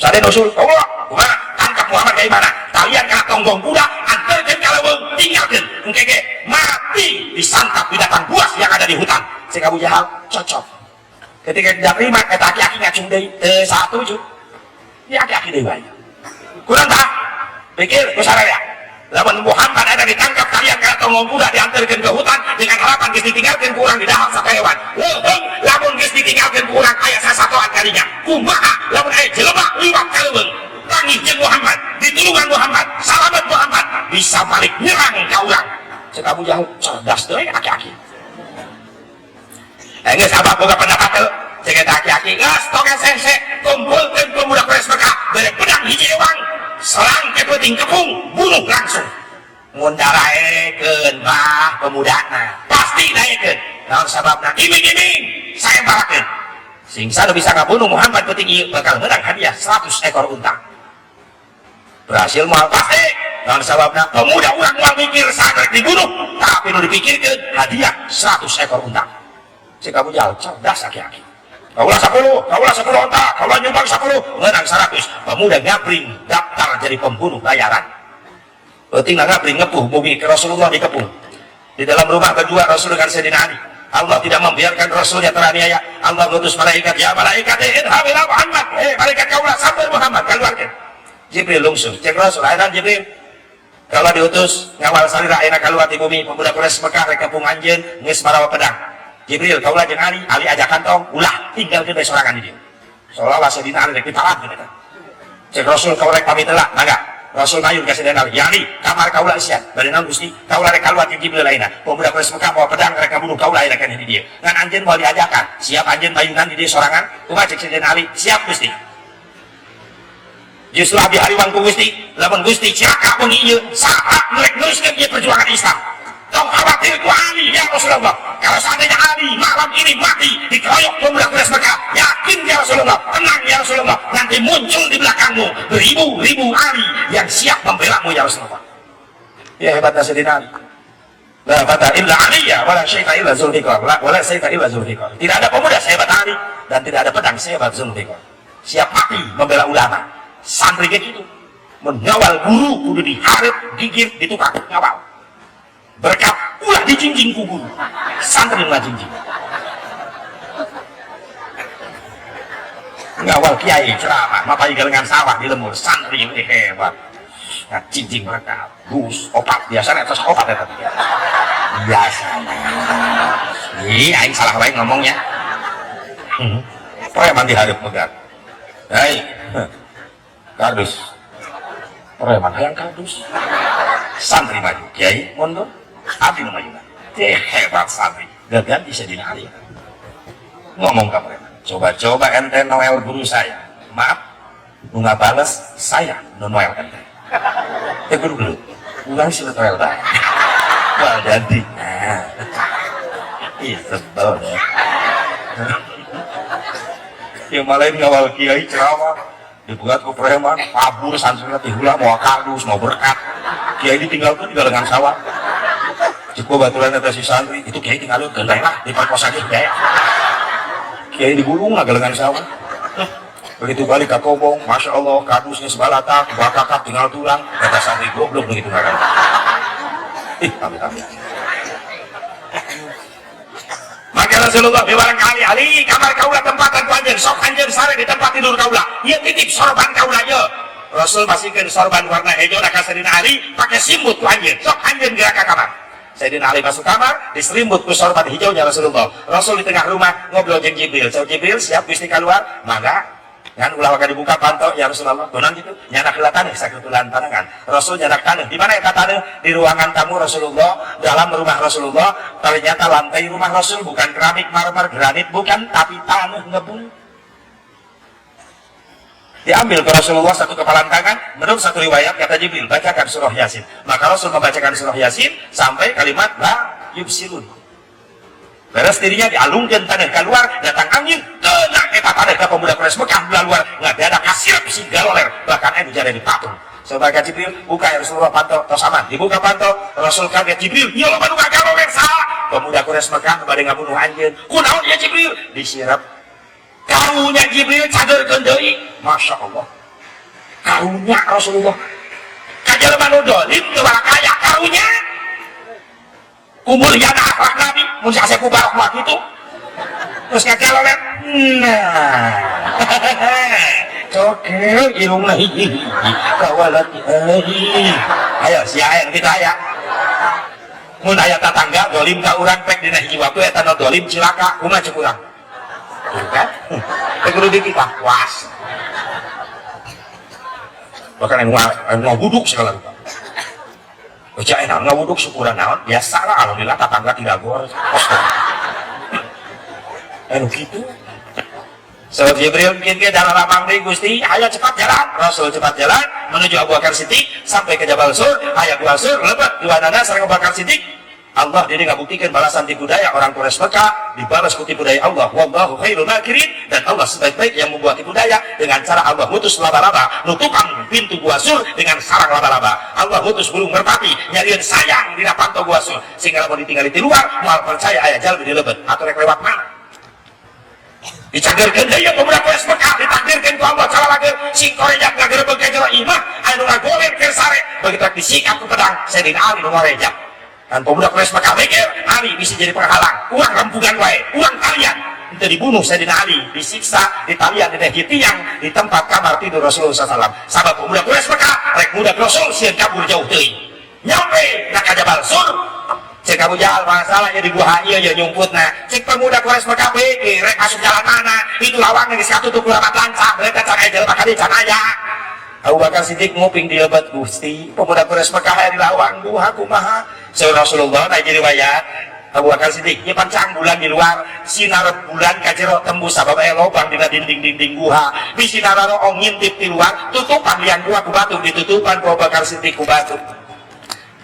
Saden usul, "Allah, kumaha? Tangkap Muhammad kayak mana? Kalian kena tonggong kuda, antarkan ka leuweung, tinggalkan. Engke ge mati disantap binatang buas yang ada di hutan." Cek Abu Jahal, "Cocok." Ketika tidak terima, kata aki-aki ngacung deui, "Teu satuju." Ya aki-aki deui wae. Kurang tak? Pikir ku sararea. Lamun Muhammad ada ditangkap kalian kena tonggong kuda diantarkan ke hutan dengan harapan geus ditinggalkeun ku urang di dahar hewan. Leuheung lamun geus ditinggalkeun ku urang aya sasatoan kalinya. Kumaha lamun aya jelema liwat ka leuweung? Panggih jeung Muhammad, ditulungan Muhammad, salamet Muhammad, bisa balik nyerang ka urang. Cek Abu Jahal, "Cerdas deui aki-aki. Eh, geus abah boga pendapat teu?" Cek eta aki-aki, "Geus tong hese, kumpulkeun pemuda Quraisy Mekah, bere pedang hiji ewang, selang ke peuting kepung, bunuh langsung. Mun daraekeun mah pemudana." Pas. Pasti daekeun. Naon sababna? Iming-iming sayembarakeun. Sing sanu bisa ngabunuh Muhammad peuting ieu bakal menang hadiah 100 ekor unta. Berhasil moal? Pasti. Naon sababna? Pemuda urang moal mikir saha dibunuh, tapi nu dipikirkeun hadiah 100 ekor unta. Cek Abu Jahal, cerdas aki-aki. Kaulah 10, kaulah 10 onta, kaulah nyumbang 10, menang 100. Pemuda ngabring daftar jadi pembunuh bayaran. Penting ngabring ngepuh bumi ke Rasulullah dikepung. Di dalam rumah berdua Rasul dengan Sayyidina Ali. Allah tidak membiarkan Rasulnya teraniaya. Allah mengutus malaikat, ya malaikat, idhab ila Muhammad. Eh, malaikat kaulah sampai Muhammad, keluarkan. Jibril lungsur, cek Rasul, ayat Jibril. Kalau diutus ngawal salira ayeuna keluar di bumi pemuda Quraisy Mekah rek kepung anjeun geus marawa pedang. Jibril kaulah jeung Ali, Ali aja kantong, ulah tinggalkeun bae sorangan di dieu. Seolah-olah Sayyidina Ali rek dipalad eta. Cek Rasul kaulah rek pamit heula, mangga. Rasul mayun ka Sayyidina Ali, ya Ali, kamar kaulah isian. Bade naon Gusti? Kaulah rek kaluar jeung Jibril lainna. Pemuda Quraisy Mekah bawa pedang rek ngabunuh kaulah ayeuna kan di dieu. Ngan anjeun moal diajakan. Siap anjeun mayunan di dieu sorangan? Kumaha cek Sayyidina Ali? Siap Gusti. Justru abdi hariwang ku Gusti, lamun Gusti cilaka wengi ieu, saha nu rek neruskeun ieu perjuangan Islam? Tong khawatir ku Ali ya Rasulullah. Kalau seandainya Ali malam ini mati dikeroyok pemuda Quraisy Mekah, yakin ya Rasulullah, tenang ya Rasulullah, nanti muncul di belakangmu beribu-ribu Ali yang siap membelamu ya Rasulullah. Ya hebatnya Sayyidina Ali. La fata illa Ali ya, wala syaifa illa Zulfiqar, wala saifa illa Zulfiqar. Tidak ada pemuda sehebat Ali dan tidak ada pedang sehebat Zulfiqar. Siap mati membela ulama. Santri kayak gitu. Mengawal guru kudu diharap, gigir, ditukang ngawal. Berkat ulah dijingjing ku guru. Santri mah jingjing. Ngawal kiai ceramah, mapai galengan sawah di lemur, santri ini hebat. Nah, jingjing berkat, bus, opat, biasanya atas opat ya tadi. Biasanya. Ih, aing salah wae ngomongnya. Preman diharap megat. Hei, kardus. Preman hayang kardus. Santri maju, kiai mundur, abdi nu maju. Teh hebat santri. Gagan bisa dina Ali. Ngomong ka preman. Coba-coba ente Noel guru saya. Maaf, nu ngabales saya nu Noel ente. Teh guru gelut. Urang sih Noel bae. Wah jadi. Nah. Ih sebel deh. Yang malain ngawal kiai ceramah dibuat ke preman, kabur santrinya tihula mau kardus, mau berkat. Kiai ditinggalkan di galengan sawah. Cukup baturan eta si santri, itu kiai tinggalkan gendai lah diperkosa ge kiai. Kiai digulung lah galengan sawah. Begitu balik ke kobong, masya Allah kardusnya sebalatak, bakakak tinggal tulang, kata santri goblok begitu ngaran. Ih, amit amit. Maka Rasulullah barangkali Ali kamar kaula tempatan ku anjeun, sok anjeun sare di tempat tidur kaula. Ieu titip sorban kaula ieu. Rasul masihkeun sorban warna hejo ka Sayyidina Ali pakai simbut ku anjeun. Sok anjeun gerak ka kamar. Sayyidina Ali masuk kamar, diselimbut ku sorban hijaunya Rasulullah. Rasul di tengah rumah ngobrol jeung Jibril. Cau Jibril siap Gusti keluar, mangga. Ngan ulah waka dibuka panto ya Rasulullah. Kunaon gitu? Nyanak heula taneuh sakutulan panangan. Rasul nyanak taneuh. Di mana eta taneuh? Di ruangan tamu Rasulullah, dalam rumah Rasulullah. Ternyata lantai rumah Rasul bukan keramik, marmer, granit, bukan, tapi taneuh ngebul. Diambil ke Rasulullah satu kepalan tangan. Menurut satu riwayat kata Jibril, bacakan surah Yasin. Maka Rasul membacakan surah Yasin sampai kalimat la yubsirun. Beres dirinya dialungkan tanah keluar, datang angin, kena eta tanah ke pemuda Quraisy Mekah belah luar, nggak ada kasir si galoler, bahkan anu jadi dipatung. Sebagai Jibril, buka ya Rasulullah panto, tos aman. Dibuka panto, Rasul kaget Jibril, ya lo mah galoler salah. Pemuda Quraisy Mekah bade ngabunuh anjeun. Kunaon ya Jibril? Disirap. Karunya Jibril cagerkeun deui. Masya Allah. Karunya Rasulullah. Ka jelema nu dolim teu kaya karunya. Kumulyana akhlak Nabi, mun si Asep Mubarok mah kitu. Terus ngagaloler. Nah. Cokel irungna hiji. Kawalat Ayo sia aya kitu aya. Mun aya tatangga dolim ka urang pek dina hiji waktu eta nu dolim cilaka, kumaha ceuk urang? Tuh kan? Teh kudu dititah was. Bahkan anu ngawuduk segala rupa. Baca enak ngawuduk syukuran naon? Biasa lah, alhamdulillah tetangga tidak gor. Anu gitu. So Jibril mungkin ke dalam ramang deui Gusti, ayo cepat jalan. Rasul cepat jalan menuju Abu Bakar Siddiq sampai ke Jabal Sur, aya Gua Sur, lebet dua nana sareng Abu Bakar Siddiq. Allah jadi ngabuktikan balasan tipu daya orang Quraisy Mekah dibalas ku tipu daya Allah. Wallahu khairul makirin, dan Allah sebaik-baik yang membuat tipu daya dengan cara Allah mutus laba-laba nutupan pintu gua Sur dengan sarang laba-laba. Allah mutus burung merpati nyarian sayang dina panto gua Sur sehingga lamun ditinggali di luar moal percaya aya jalmi di lebet atau rek lewat mana. Dicagerkeun deui pemuda Quraisy Mekah, ditakdirkeun ku Allah cara lagi sing korejak ngagerebeg ka jero imah anu ngagoler keur sare begitu disikat ku pedang Sayyidina Ali nu ngorejak. Dan pemuda Quraisy Mekah mikir Ali bisa jadi penghalang, urang rembugan wae, urang talian. Itu dibunuh Sayyidina Ali, disiksa, ditalian di tiang di tempat kamar tidur Rasulullah SAW. Sabab pemuda Quraisy Mekah rek budak Rasul sieun kabur jauh teuing. Nyampe na ka Jabal Sur, cek Abu Jahal masalahnya di gua ieu ya nyumputna. Cek pemuda Quraisy Mekah pikir rek masuk jalan mana, itu lawang geus katutup ku ramat lancah, mereka can aya jelema ka dieu can aya. Abu Bakar Siddiq nguping di lebet Gusti, pemuda Quraisy Mekah aya di lawang gua kumaha? Saur Rasulullah na jadi riwayat Abu Bakar Siddiq ieu pancang bulan di luar, sinar bulan ka jero tembus sabab aya lobang dina dinding-dinding guha. Bisi nararoong ngintip di luar, tutupan liang gua ku batu, ditutupan ku Abu Bakar Siddiq ku batu.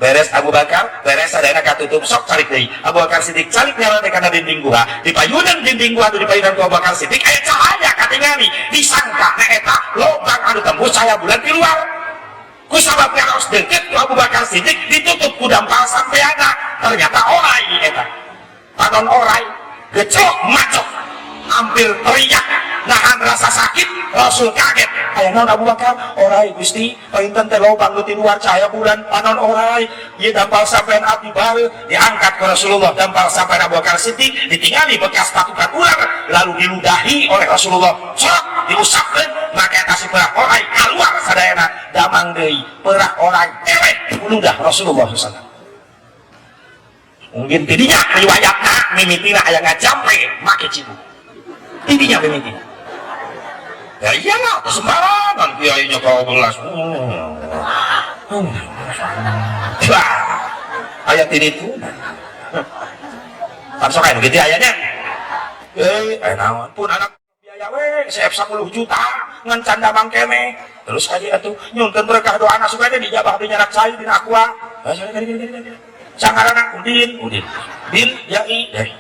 Beres Abu Bakar, beres sadayana katutup, sok calik deui. Abu Bakar Siddiq calik nyala teh kana dinding guha. Di payunan dinding guha di payunan ku Abu Bakar Siddiq aya cahaya katingali, disangka na eta lobang anu tembus cahaya bulan di luar. Ku sabab ngaros deukeut ku Abu Bakar Siddiq ditutup ku dampal sampeana, ternyata orai eta. Panon orai, gecok macok, hampir teriak nahan rasa sakit. Rasul kaget, aya naon Abu Bakar? Orai Gusti, painten teh lobang nu ti luar cahaya bulan panon orai, ieu dampal sampean abdi bareuh. Diangkat ke Rasulullah dampal sampean Abu Bakar Siddiq, ditingali bekas patukan ular, lalu diludahi oleh Rasulullah, sok diusapkeun, maka eta si perak orai keluar sadayana, damang deui perak orai eleh ludah Rasulullah sallallahu alaihi wasallam. Mungkin tidinya riwayatna mimitina aya ngajampe make cibuk. Tidinya mimitina. Ya iyalah, sembarangan kiainya kau belas. Wah, ayat ini tuh. Kan sok aya gitu ayatnya. Eh, naon pun anak biaya we, CF 10 juta ngan can damang keneh. Terus aja atuh nyunkeun berkah doana supaya dijabah di nyarak cai dina aqua. Sangarana Udin, Udin. Bin Yai, Yai.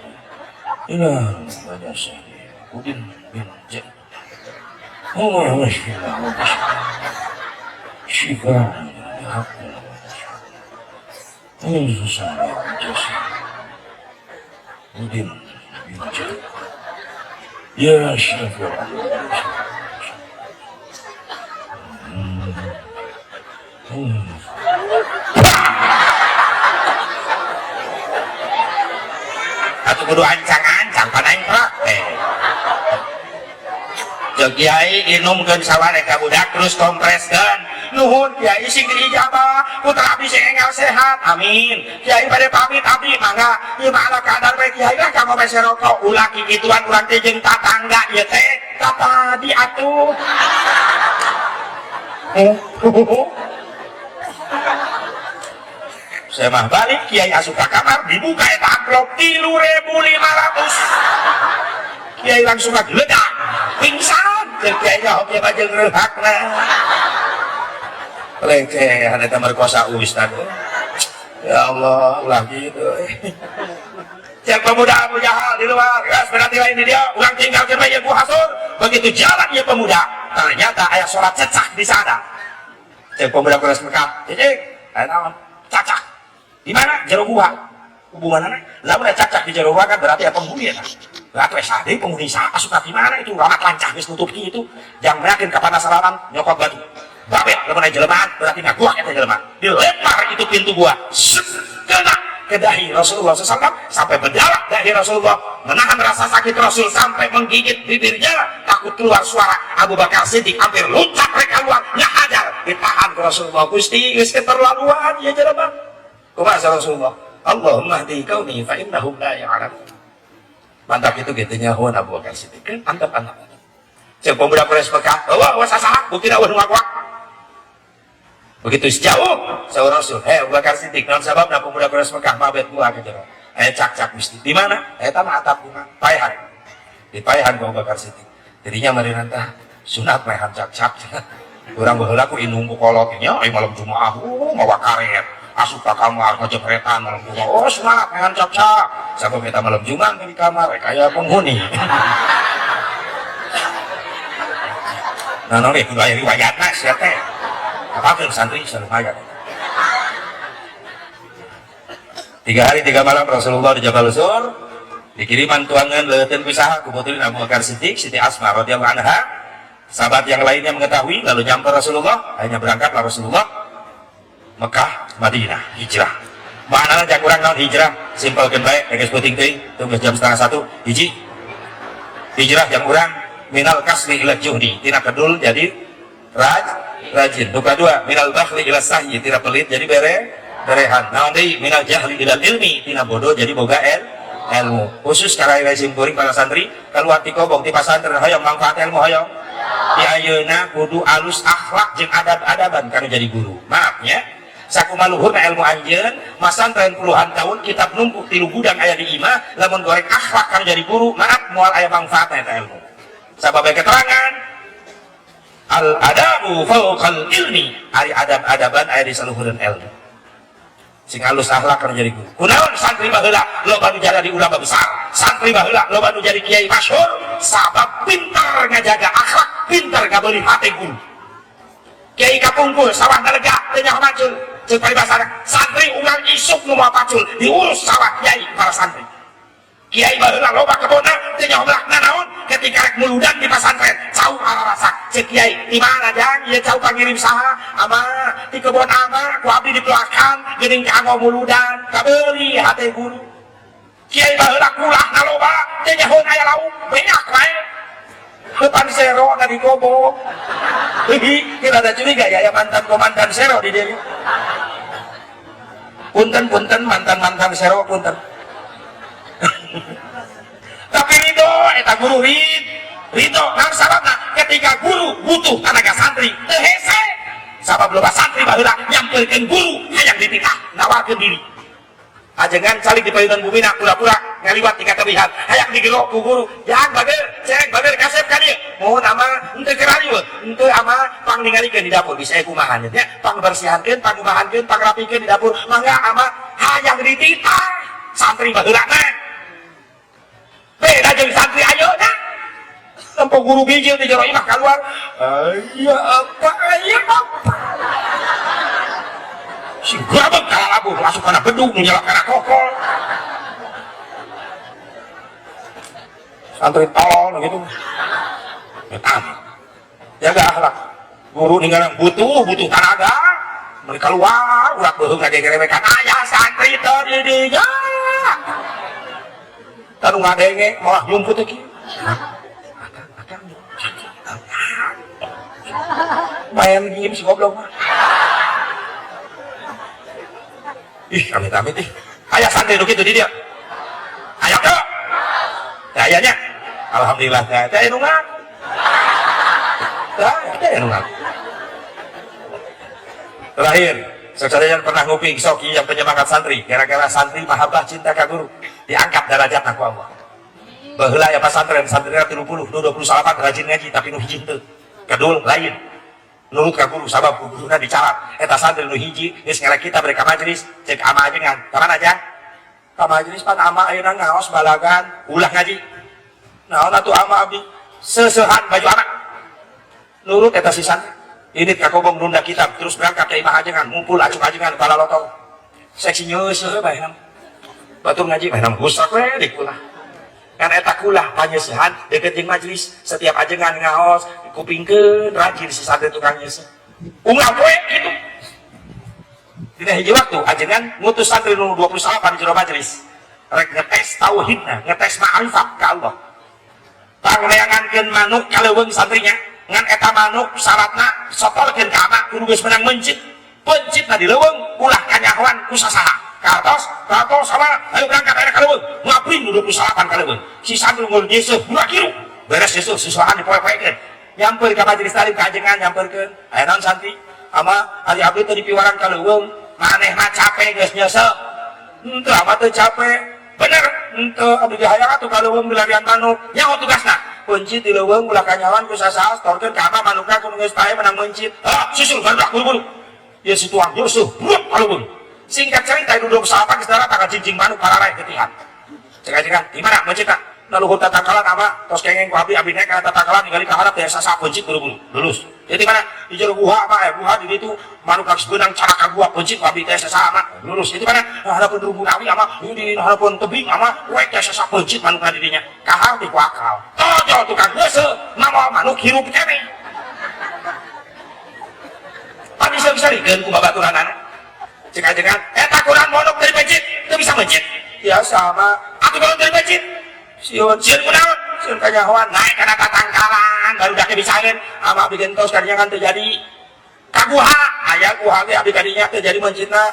Ini banyak sih. Udin bin J. Oh, Shifa. Udin bin J. Ya Syafi'i. Atau kudu ancang-ancang panaing praktek. Ceuk kiai inumkeun sawareh ka budak terus kompreskeun. Nuhun kiai sing diijabah, putra abdi sing enggal sehat. Amin. Kiai bade pamit abdi mangga. Ieu mah ala kadar we kiai lah ka ngombe rokok. Ulah kikituan urang teh jeung tatangga ieu teh. Tatadi atuh. Saya mah balik kiai asup ka kamar dibuka eta amplop 3.500. Kiai langsung ngageledak, pingsan. Ceuk kiai nya hoki mah jeung reuhakna. Lecehan eta merkosa ustad. Ya Allah, ulah kitu. Cek pemuda Abu Jahal di luar, gas berarti lain di dia, urang tinggalkeun bae ieu Hasur. Begitu jalan ieu pemuda, ternyata aya sholat cecak di sana. Cek pemuda Quraisy Mekah, cek, aya naon? Cacak. Di mana? Jero gua. Hubunganna? Lamun aya cacak di jero gua kan berarti ya penghuni eta. Berarti wes sade penghuni sa asup di mana itu ramat lancah geus nutup kitu. Jang meyakin ka panasaranan nyokot batu. Babet lamun aya jelema berarti ngaguak eta jelema. Dilempar itu pintu gua. Set, kena ke dahi Rasulullah SAW sampai berdarah dahi Rasulullah. Menahan rasa sakit Rasul sampai menggigit bibirnya, takut keluar suara. Abu Bakar Siddiq hampir loncat mereka keluar, nggak hajar, ditahan ke Rasulullah. Gusti, geus keterlaluan ya jelema. Kumaha Rasulullah? Allahumma hdi qaumi fa innahum la ya'lamun. Mantap itu gitu nyahoan Abu Bakar Siddiq. Kan mantap mantap. Cek pemuda Quraisy Mekah, wah wah sasaha, buktina eueuh nu ngakuak. Begitu sejauh saur Rasul, hei Abu Bakar Siddiq, naon sababna pemuda Quraisy Mekah mabet gua ke jero? Aya cak-cak mesti. Di mana? Eta mah atap gua. Paehan. Di paehan ku Abu Bakar Siddiq. Jadinya meureun tah sunat maehan cak-cak. Urang baheula ku indung ku kolot nya, ai malam Jumaah, mawa karet. Asup ka kamar ngajemretan malam Jumat. Oh semangat ngan cocok. Sabab eta malam Jumat di kamar kaya penghuni. Nah, noleh kudu aya riwayatna sia teh. Apakeun santri salumayan. 3 hari 3 malam Rasulullah di Jabal Sur dikiriman tuangan leuteun pisaha ku putri Abu Bakar Siddiq, Siti Asma radhiyallahu anha. Sahabat yang lainnya mengetahui lalu nyamper Rasulullah, akhirnya berangkatlah Rasulullah Mekah Madinah hijrah. Maknana jang urang naon hijrah? Simpelkeun bae geus peuting teuing, tunggu jam 12:30 hiji. Hijrah jang urang minal kasli ila juhdi, tina kedul jadi rajin. Nu kadua minal bakhli ila sahyi, tina pelit jadi berehan. Naon deui minal jahli ilal ilmi, tina bodoh jadi boga ilmu. Khusus karaya simkuring para santri kaluar ti kobong ti pasantren hoyong manfaat ilmu hoyong. Di ayeuna kudu alus akhlak jeung adab-adaban kana jadi guru. Maaf nya, sakumaha luhurna ilmu anjeun, masantren puluhan tahun kitab numpuk 3 gudang aya di imah, lamun goreng akhlak kana jadi guru, maaf moal aya manfaatna eta ilmu. Sabab keterangan al adabu fawqal ilmi, ari adab-adaban aya di saluhureun ilmu. Sing alus akhlak kana jadi guru. Kunaon santri baheula loba nu jadi ulama besar, santri baheula loba nu jadi kiai masyhur, sabab pinter ngajaga akhlak, pinter ngabeuli hate guru. Kiai kapungkur sawah lega teu nyaho macul, ceuk paribasana santri unggal isuk nu moal pacul diurus sawah kiai para santri. Kiai baheula loba kebonna teu nyaho melak nanaon, ketika rek muludan di pasantren cau ararasak ceuk kiai di mana jang ieu cau pangirim saha ama di kebon ama ku abdi dipelakan geuning kanggo muludan kabeuli hate guru. Kiai baheula kulahna loba teu nyaho aya lauk banyak wae depan sero na di kobo. Hihi, kita ada curiga ya, ya mantan komandan sero di diri. Punten punten mantan mantan sero punten. Tapi ridho eta guru ridho naon sababna ketika guru butuh tenaga santri teu hese sabab loba santri baheula nyampeurkeun guru hayang dititah nawarkeun diri. Ajengan calik di payunan bumina pura-pura ngaliwat di katebihan hayang digerok ku guru jang bager cek bager kasep ka dieu mohon ama henteu keur riweuh henteu ama pang ningalikeun di dapur bisa kumaha nya pangbersihankeun pangkumahankeun pangrapikeun di dapur mangga ama hayang dititah santri baheula mah beda jeung santri ayeuna tempo guru bijil di jero imah keluar aya apa aya apa si grabeg kalalabuh masuk kana bedug nyelak kana kokol santri tolol gitu etan jaga akhlak guru ninggalan butuh tenaga mereka keluar urak beuheung ngagegerewekan aya santri teu di dinya tanu ngadenge malah nyumput teh kieu main game si goblok mah. Ih, amit-amit ih. Aya santri nu kitu di dieu. Aya teu? Teu aya nya. Alhamdulillah teh aya nu ngaku. Teh aya nu ngaku. Terakhir, saya pernah nguping soki yang penyemangat santri, gara-gara santri mahabbah cinta ka guru, diangkat derajatna ku Allah. Baheula aya pasantren, santrina 30, nu 28 rajin ngaji tapi nu hiji henteu. Kedul lain. Nurut ka guru sabab ku guruna dicarat. Eta santri nu hiji geus ngarek kita mereka majelis, cek ama ajengan. Ka mana jang? Ka majelis pan ama ayeuna ngaos balagan, ulah ngaji. Naon atuh ama abdi? Seusehan baju anak. Nurut eta si santri. Ini ka kobong nunda kitab terus berangkat ke imah ajengan, ngumpul acuk ajengan pala lotong. Seksi nyeuseuh bae nam. Batur ngaji bae nam gusak we di kulah. Kan eta kulah panyeusehan deket jeung majelis, setiap ajengan ngaos kupingkeun rajin si santri tukang nyeuseuh. Unggal poe kitu. Dina hiji waktu ajengan ngutus santri nu 28 di jero majelis. Rek ngetes tauhidna, ngetes ma'rifat ka Allah. Pangneangankeun manuk ka leuweung santrinya. Ngan eta manuk syaratna sotorkeun ka ama kudu geus menang mencit. Pencitna di leuweung ulah kanyahoan ku sasaha. Katos, katos sama ayo berangkat ayeuna ka leuweung. Ngapring nu 28 ka leuweung. Si santri ngul nyeuseuh budak kiru. Beres nyeuseuh susuhan dipoe-poekeun. Nyamper ka majelis talim ka ajengan nyamperkeun. Aya naon santri? Ama ari abdi teh dipiwarang ka leuweung, maneh mah capek geus nyeuseuh. Henteu ama teu capek. Bener, henteu abdi hayang atuh ka leuweung dilarian manuk. Nyaho tugasna? Pencit di leuweung ulah kanyawan ku sasaha storkeun ka ama manukna kudu geus pae menang mencit. Ah, susul barudak buru-buru. Ieu si tuang nyeuseuh bruk ka leuweung. Singkat cerita duduk sahabat geus darat ka cincing manuk pararaeh getihan. Cek ajengan, di mana mencitna? Na luhur tatangkalan ama tos kengeng ku abdi, abdi naik kana tatangkalan ningali ka harap desa saha pencit buru-buru lulus. Jadi mana? Di jero guha apa ya, guha di ditu manuk geus beunang cara ka gua pencit ku abdi teh saha ama lulus. Jadi mana? Harapan rumpun awi ama di harapan tebing ama we teh saha pencit manuk di dinya. Kahal ti ku akal. Tojo tukang geuseuh mawa manuk hirup keneh. Pan bisa bisa dikeun ku babaturanana. Cek ajengan, eta kuran manuk dari pencit, teu bisa mencit. Biasa ama atuh kalau dari pencit. Sieun sieun kunaon? Sieun kanyahoan naik kana tatangkalan baru dak bisaeun ama abdi gentos kadinya kan terjadi ka guha, aya guha ge abdi kadinya terjadi mencitna.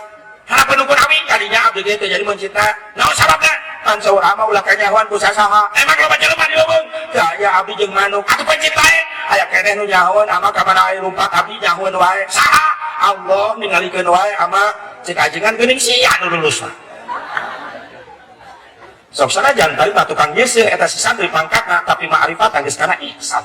Harapan dukun awi kadinya abdi ge terjadi mencitna. Naon sababna? Kan saur ama ulah kanyahoan ku sasaha. Emang loba jelema di leuweung? Teu aya abdi jeung manuk. Atuh pencit wae. Aya keneh nu nyahoan ama ka mana aya lumpat abdi nyahoan wae. Saha? Allah ningalikeun wae ama cek ajengan geuning sia nu lulus mah. Sok sanajan tadi mah tukang nyeuseun eta si santri pangkatna tapi ma'rifat geus kana ihsan.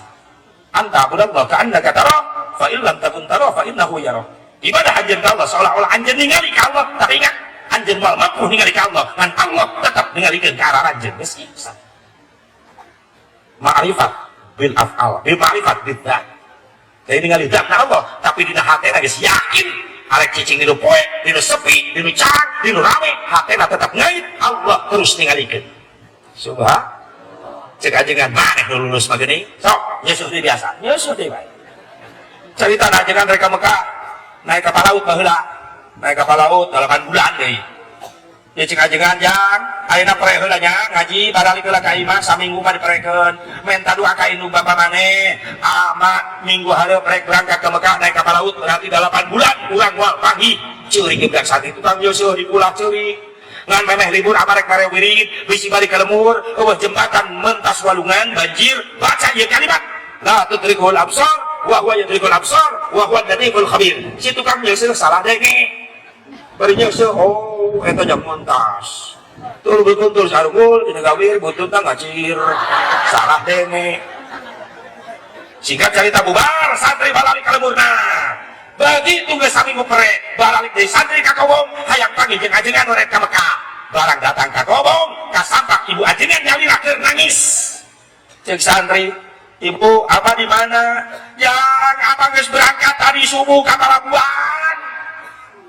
Anta budallah ka annaka tara fa illam takun tara fa innahu yara. Ibadah anjeun ka Allah seolah-olah anjeun ningali ka Allah, tapi ingat anjeun moal mampu ningali ka Allah, ngan Allah tetap ningalikeun ka arah anjeun geus ihsan. Ma'rifat bil af'al, bil ma'rifat bil dzat. Jadi ningali dzatna Allah, tapi dina hatena geus yakin arek cicing di nu poe, di nu sepi, di nu carang, di nu rame, hatena tetap ngait, Allah terus ningalikeun. Subhan. Cek ajengan maneh nu lulus mah geuning. Sok, nyusuh deui biasa, nyusuh deui bae. Cerita ajengan rek ka Mekah, naik kapal laut baheula. Naik kapal laut 8 bulan deui. Ya cek ajengan jang, ayeuna pre heula nya ngaji baralik heula ka imah saminggu mah diprekeun. Menta doa ka indung bapa maneh. Ama minggu hareup rek berangkat ke Mekah naik kapal laut berarti 8 bulan urang moal panggih. Ceurik gebrak saat itu Kang Yusuf dipulah ceurik. Ngan memeh libur ama rek mere wirid, bisi balik ke lemur, eueuh jembatan mentas walungan banjir, baca ieu kalimat. La tudrikul absar wa huwa yudrikul absar wa huwa latiful khabir. Si tukang Yusuf salah denge. Bari nyeuseut, oh eta jam mentas. Tur bekuntul sarungul dina gawir buntutna ngacir. Salah denge. Singkat cerita bubar santri balalik ka lemurna. Begitu geus saminggu pere, balalik deui santri ka Kobong, hayang panggih jeung ajengan rek ka Mekah. Barang datang ka Kobong, kasampak ibu ajengan nyalira keur nangis. Cek santri, "Ibu, apa di mana?" "Yang apa geus berangkat tadi subuh ka palabuhan."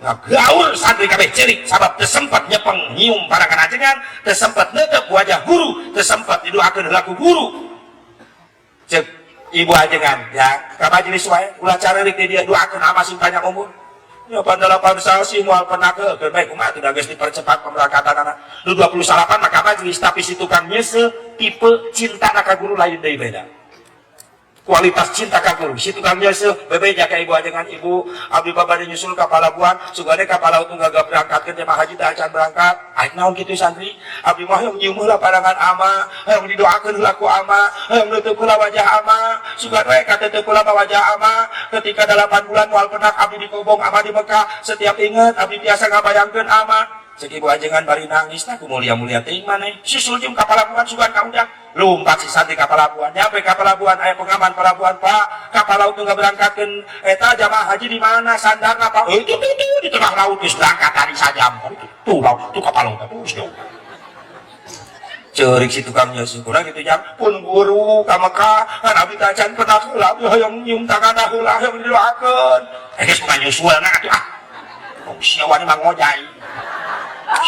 Ngagaur santri kabeh cerik sabab teu sempat nyepeng nyium parangan ajengan, teu sempat neuteup wajah guru, teu sempat didoakeun heula ku guru. Cek ibu ajengan, ya ka majelis wae ulah careurik di dia doakeun ama sing panjang umur. Ya pan 8 sasi moal pernah ke bae kumaha atuh geus dipercepat pemberangkatan anak. Nu 28 maka majelis tapi si tukang nyeuseut tipe cinta ka guru lain deui beda. Kualitas cinta ka guru si tukang nyeuseut bebeja ka ibu ajengan, "Ibu, abdi babade nyusul ka palabuhan sugane kapal laut nu gagah berangkatkeun jemaah haji teh acan berangkat." "Aing naon kitu santri?" "Abdi mah hayang nyium heula pandangan ama, hayang didoakeun heula ku ama, hayang neuteub heula wajah ama, sugan we kateuteub heula wajah ama. Ketika 8 bulan moal penak abdi di Kobong, ama di Mekah, setiap inget abdi biasa ngabayangkeun ama." Cek ibu ajengan bari nangis, "Nah ku mulia-mulia teuing maneh susul jeung ka palabuhan sugan ka udah." Lompat si santri ka palabuhan, nyampe ka palabuhan aya pengaman pelabuhan, "Pak, kapal laut nu ngaberangkatkeun eta jamaah haji di mana sandarna, Pak?" "Itu tuh, tuh di tengah laut geus berangkat tadi sajam tuh laut tuh kapal laut tuh jauh." Ceurik si tukang nyeuseut, kurang gitu jam pun guru ka Mekah kan abdi teh acan pernah heula, abdi hayang nyium tanganna heula, hayang didoakeun. Eh geus bukan nyusulna atuh ah. Oh, sia wani mah ngojay.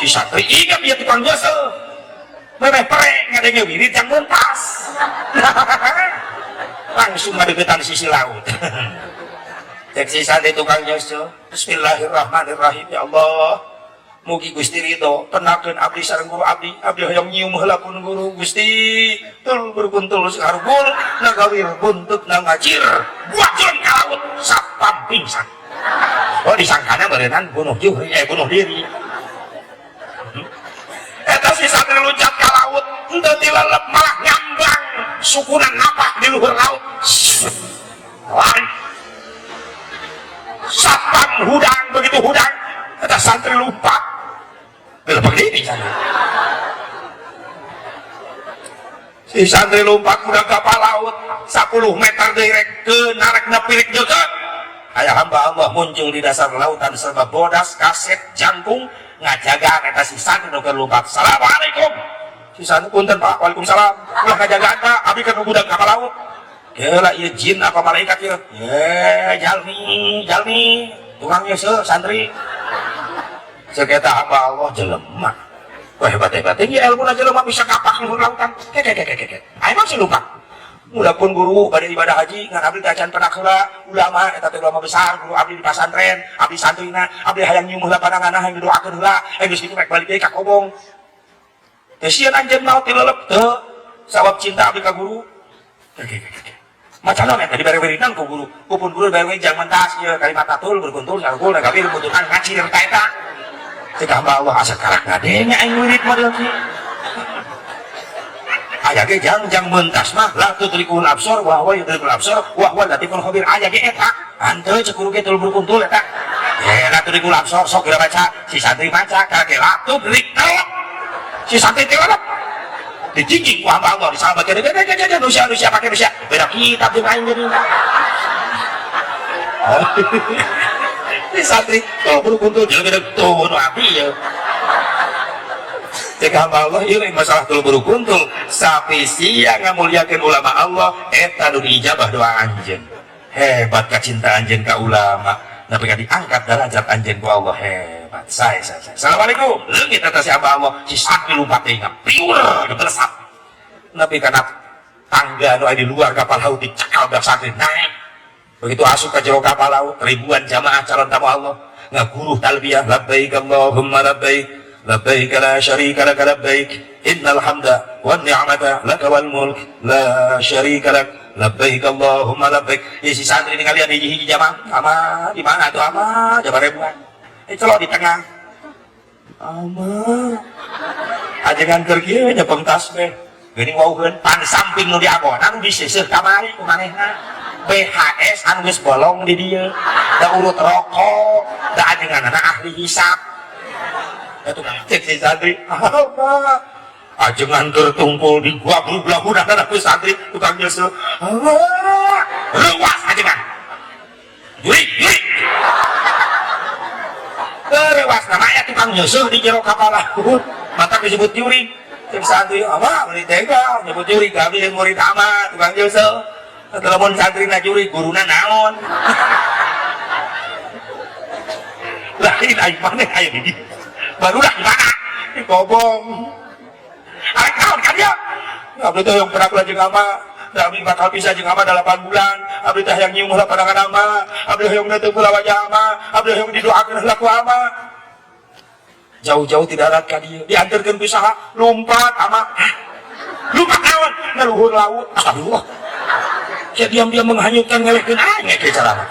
Si santri ingat dia tukang nyeuseut. Memeh pere ngadenge wirid yang mentas. Langsung ngadeukeutan sisi laut. Cek si santri tukang nyeuseut, "Bismillahirrahmanirrahim, ya Allah. Mugi Gusti ridho penakeun abdi sareng guru abdi, abdi hayang nyium heula pun guru Gusti." Tul berkuntul sarumpul nagawir buntut ngacir buat jalan ka laut satpam pingsan. Oh disangkana berenang bunuh diri, bunuh diri. Eta si santri loncat ka laut henteu tilelep malah ngambang sukuna napak di luhur laut. Lari. Satpam hudang, begitu hudang eta santri lompat. Gelepek diri santri. Si santri lompat udah kapal laut 10 meter direk ke narek nepirik deket. Aya hamba Allah muncul di dasar lautan serba bodas, kaset, jangkung, ngajagaan eta si santri nu keur lumpat. Assalamualaikum. Si santri punten Pak, waalaikumsalam. Ulah ngajagaan Pak, abdi keur budak kapal laut. Geula ieu jin apa malaikat ieu? Ye, jalmi, jalmi. Tukang nyeuseul santri. Ceuk eta hamba Allah jelema. Wah hebat-hebat. Ieu ilmuna jelema bisa kapak luhur lautan. Ke ke ke ke ke. Aya mah si lupa. Mula pun guru pada ibadah haji ngan abdi teh acan pernah heula ulama eta teh ulama besar guru abdi di pasantren abdi santrina abdi hayang nyium heula pandanganna hayang didoakeun heula geus kitu rek balik deui ka kobong teh sieun anjeun maot tilelep teu sabab cinta abdi ka guru. Macan eta dibere wiridan ku guru kupun guru dibere jang mentas ieu kalimat tatul berkuntul sarukul dan kafir butuhan ngacir ta eta cek hamba Allah asa karak ngadenge aing wirid model kieu. Aya ge jang mentas mah la tudrikul absor wa huwa yudrikul absor wa huwa latiful khabir aya ge eta hanteu cek guru ge tul berkuntul eta la tudrikul absor sok geura baca si santri maca ka ge la tudrik si santri teh dijingjing ku hamba Allah disalamatkeun nusia nusia pake nusia beda kitab jeung aing jadi si santri tul berkuntul jeung gede tuh nu abdi ieu. Cek hamba Allah ieu lain masalah tul berkuntul sapi sia ngamuliakeun ulama Allah eta nu diijabah doa anjeun hebat kacinta anjeun ka ulama tapi ka diangkat derajat anjeun ku Allah hebat. Saya assalamualaikum leungit eta si hamba Allah si santri lumpat teh piur gebelesat tapi kana tangga nu aya di luar kapal laut dicekal budak santri naik begitu asup ka jero kapal laut ribuan jamaah calon tamu Allah ngaguruh talbiyah labbaik Allahumma labbaik labbaik la syarika lak labbaik innal hamda wan ni'mata laka wal mulk la syarika lak labbaik Allahumma labbaik. Si santri ini kalian hiji-hiji jamaah ama di mana tuh ama jamaah ribuan celok di tengah ama ajengan keur kieu nyepeng tasbih geuning wauheun pan samping nu diagonan nu diseuseuh kamari ku manehna BHS anu geus bolong di dieu da urut rokok da ajenganana ahli hisap. Cek si santri apa ajengan tertumpul di gua belah-belah aku santri tukang nyusul rewas ajengan jurik jurik rewas namanya tukang nyusul di jero kapal laut mata disebut jurik. Cek santri apa beli tega nyebut jurik kami yang murid ama tukang nyusul telepon santri na jurik guruna naon lain aing maneh aya di dieu barulah gimana di kobong arek naon kan ya abdi teh yang pernah jeung ama abdi bakal pisah jeung ama 8 bulan abdi teh hayang nyium heula pandangan ama abdi hayang neuteub heula wajah ama abdi hayang didoakeun heula ku ama jauh-jauh tidak darat ka dieu dianterkeun ku saha lumpat ama lumpat naon ngaluhur laut astagfirullah sia diam-diam menghanyutkan ngelehkeun aing ge carana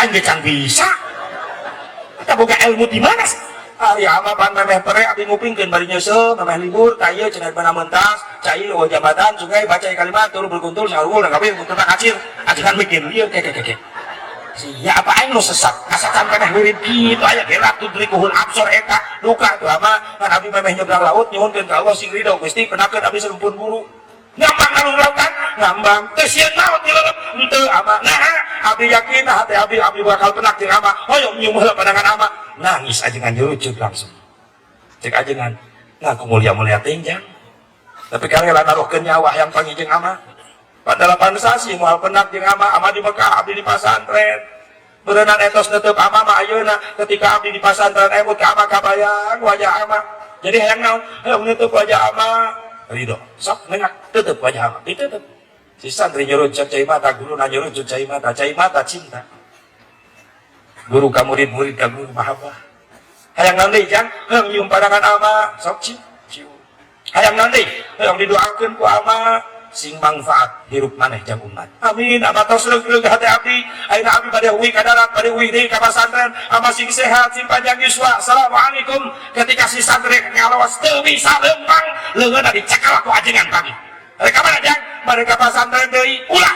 aing ge can bisa eta boga ilmu di mana sih? Ari ama pan memeh pere abdi ngupingkeun bari nyeuseul memeh libur ka ieu cenah mana mentas cai eueuh jambatan sungai baca kalimat tur berkuntul sarul dan kabeh kuntul kacir ajengan mikir ieu ke ke ke sia apa aing nu sesat asa can peneh wirid kitu aya ge ratu drikuhul absor eta duka tuh ama kan abdi memeh nyebrang laut nyuhunkeun ka Allah sing ridho Gusti penakeun abdi sarumpun guru ngambang ngalung lautan ngambang teu sieun maot dilelep henteu ama nah abdi yakin hati abdi abdi bakal penak jeung ama hoyong nyium heula pandangan ama nangis ajengan nyurucut langsung cek ajengan ngaku mulia-mulia tinjang tapi karela naruhkeun nyawa yang panggih jeung ama pada 8 sasi moal penak jeung ama ama di Mekah abdi di pasantren berenang etos neuteub ama mah ayeuna ketika abdi di pasantren emut ka ama kabayang wajah ama jadi hayang naon hayang neuteub wajah ama ridho sok nengak tutup wajah ama ditutup si santri nyurucut cai mata guru na nyurucut cai mata cinta guru ka murid murid ka guru mahabbah hayang naon deui jang hayang nyium pandangan ama sok cium cium hayang naon deui hayang didoakeun ku ama sing manfaat hirup maneh jang umat amin ama tos leug-leug hate abdi ayeuna abdi bade uwi ka darat bade uwi deui ka pasantren ama sing sehat sing panjang yuswa assalamualaikum ketika si santri ngalawas teu bisa lempang leungeunna dicekal ku ajengan pagi rek ka mana jang bade ka pasantren deui ulah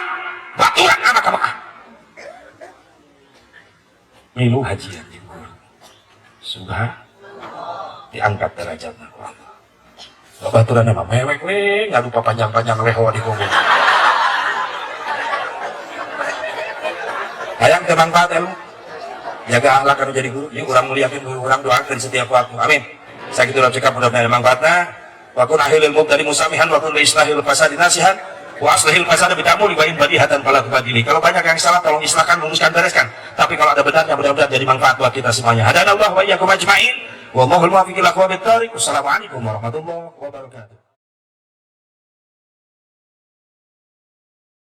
baturan ama ka Mekah milu hajian jeung guru sudah diangkat derajatna ku Allah. Babaturan mah mewek we nggak lupa panjang-panjang leho di kubur. Hayang teu manfaat ilmu, jaga akhlak anu jadi guru. Yuk, urang muliakeun guru urang, doakeun setiap waktu. Amin. Sakitu dalam cekap, mudah-mudahan manfaatna. Wa kun akhil mubtadi musamihan, wa kun li islahil fasadi nasihan, wa aslihil fasada bitamuli, wa in badihatan fala tubadili. Kalau banyak yang salah, tolong islahkan, luruskan, bereskan. Tapi kalau ada benarnya, mudah-mudahan jadi manfaat buat kita semuanya. Hadanallah wa iyyakum ajmain. Wallahul muwaffiq ila aqwamit thariq. Wassalamualaikum warahmatullahi wabarakatuh.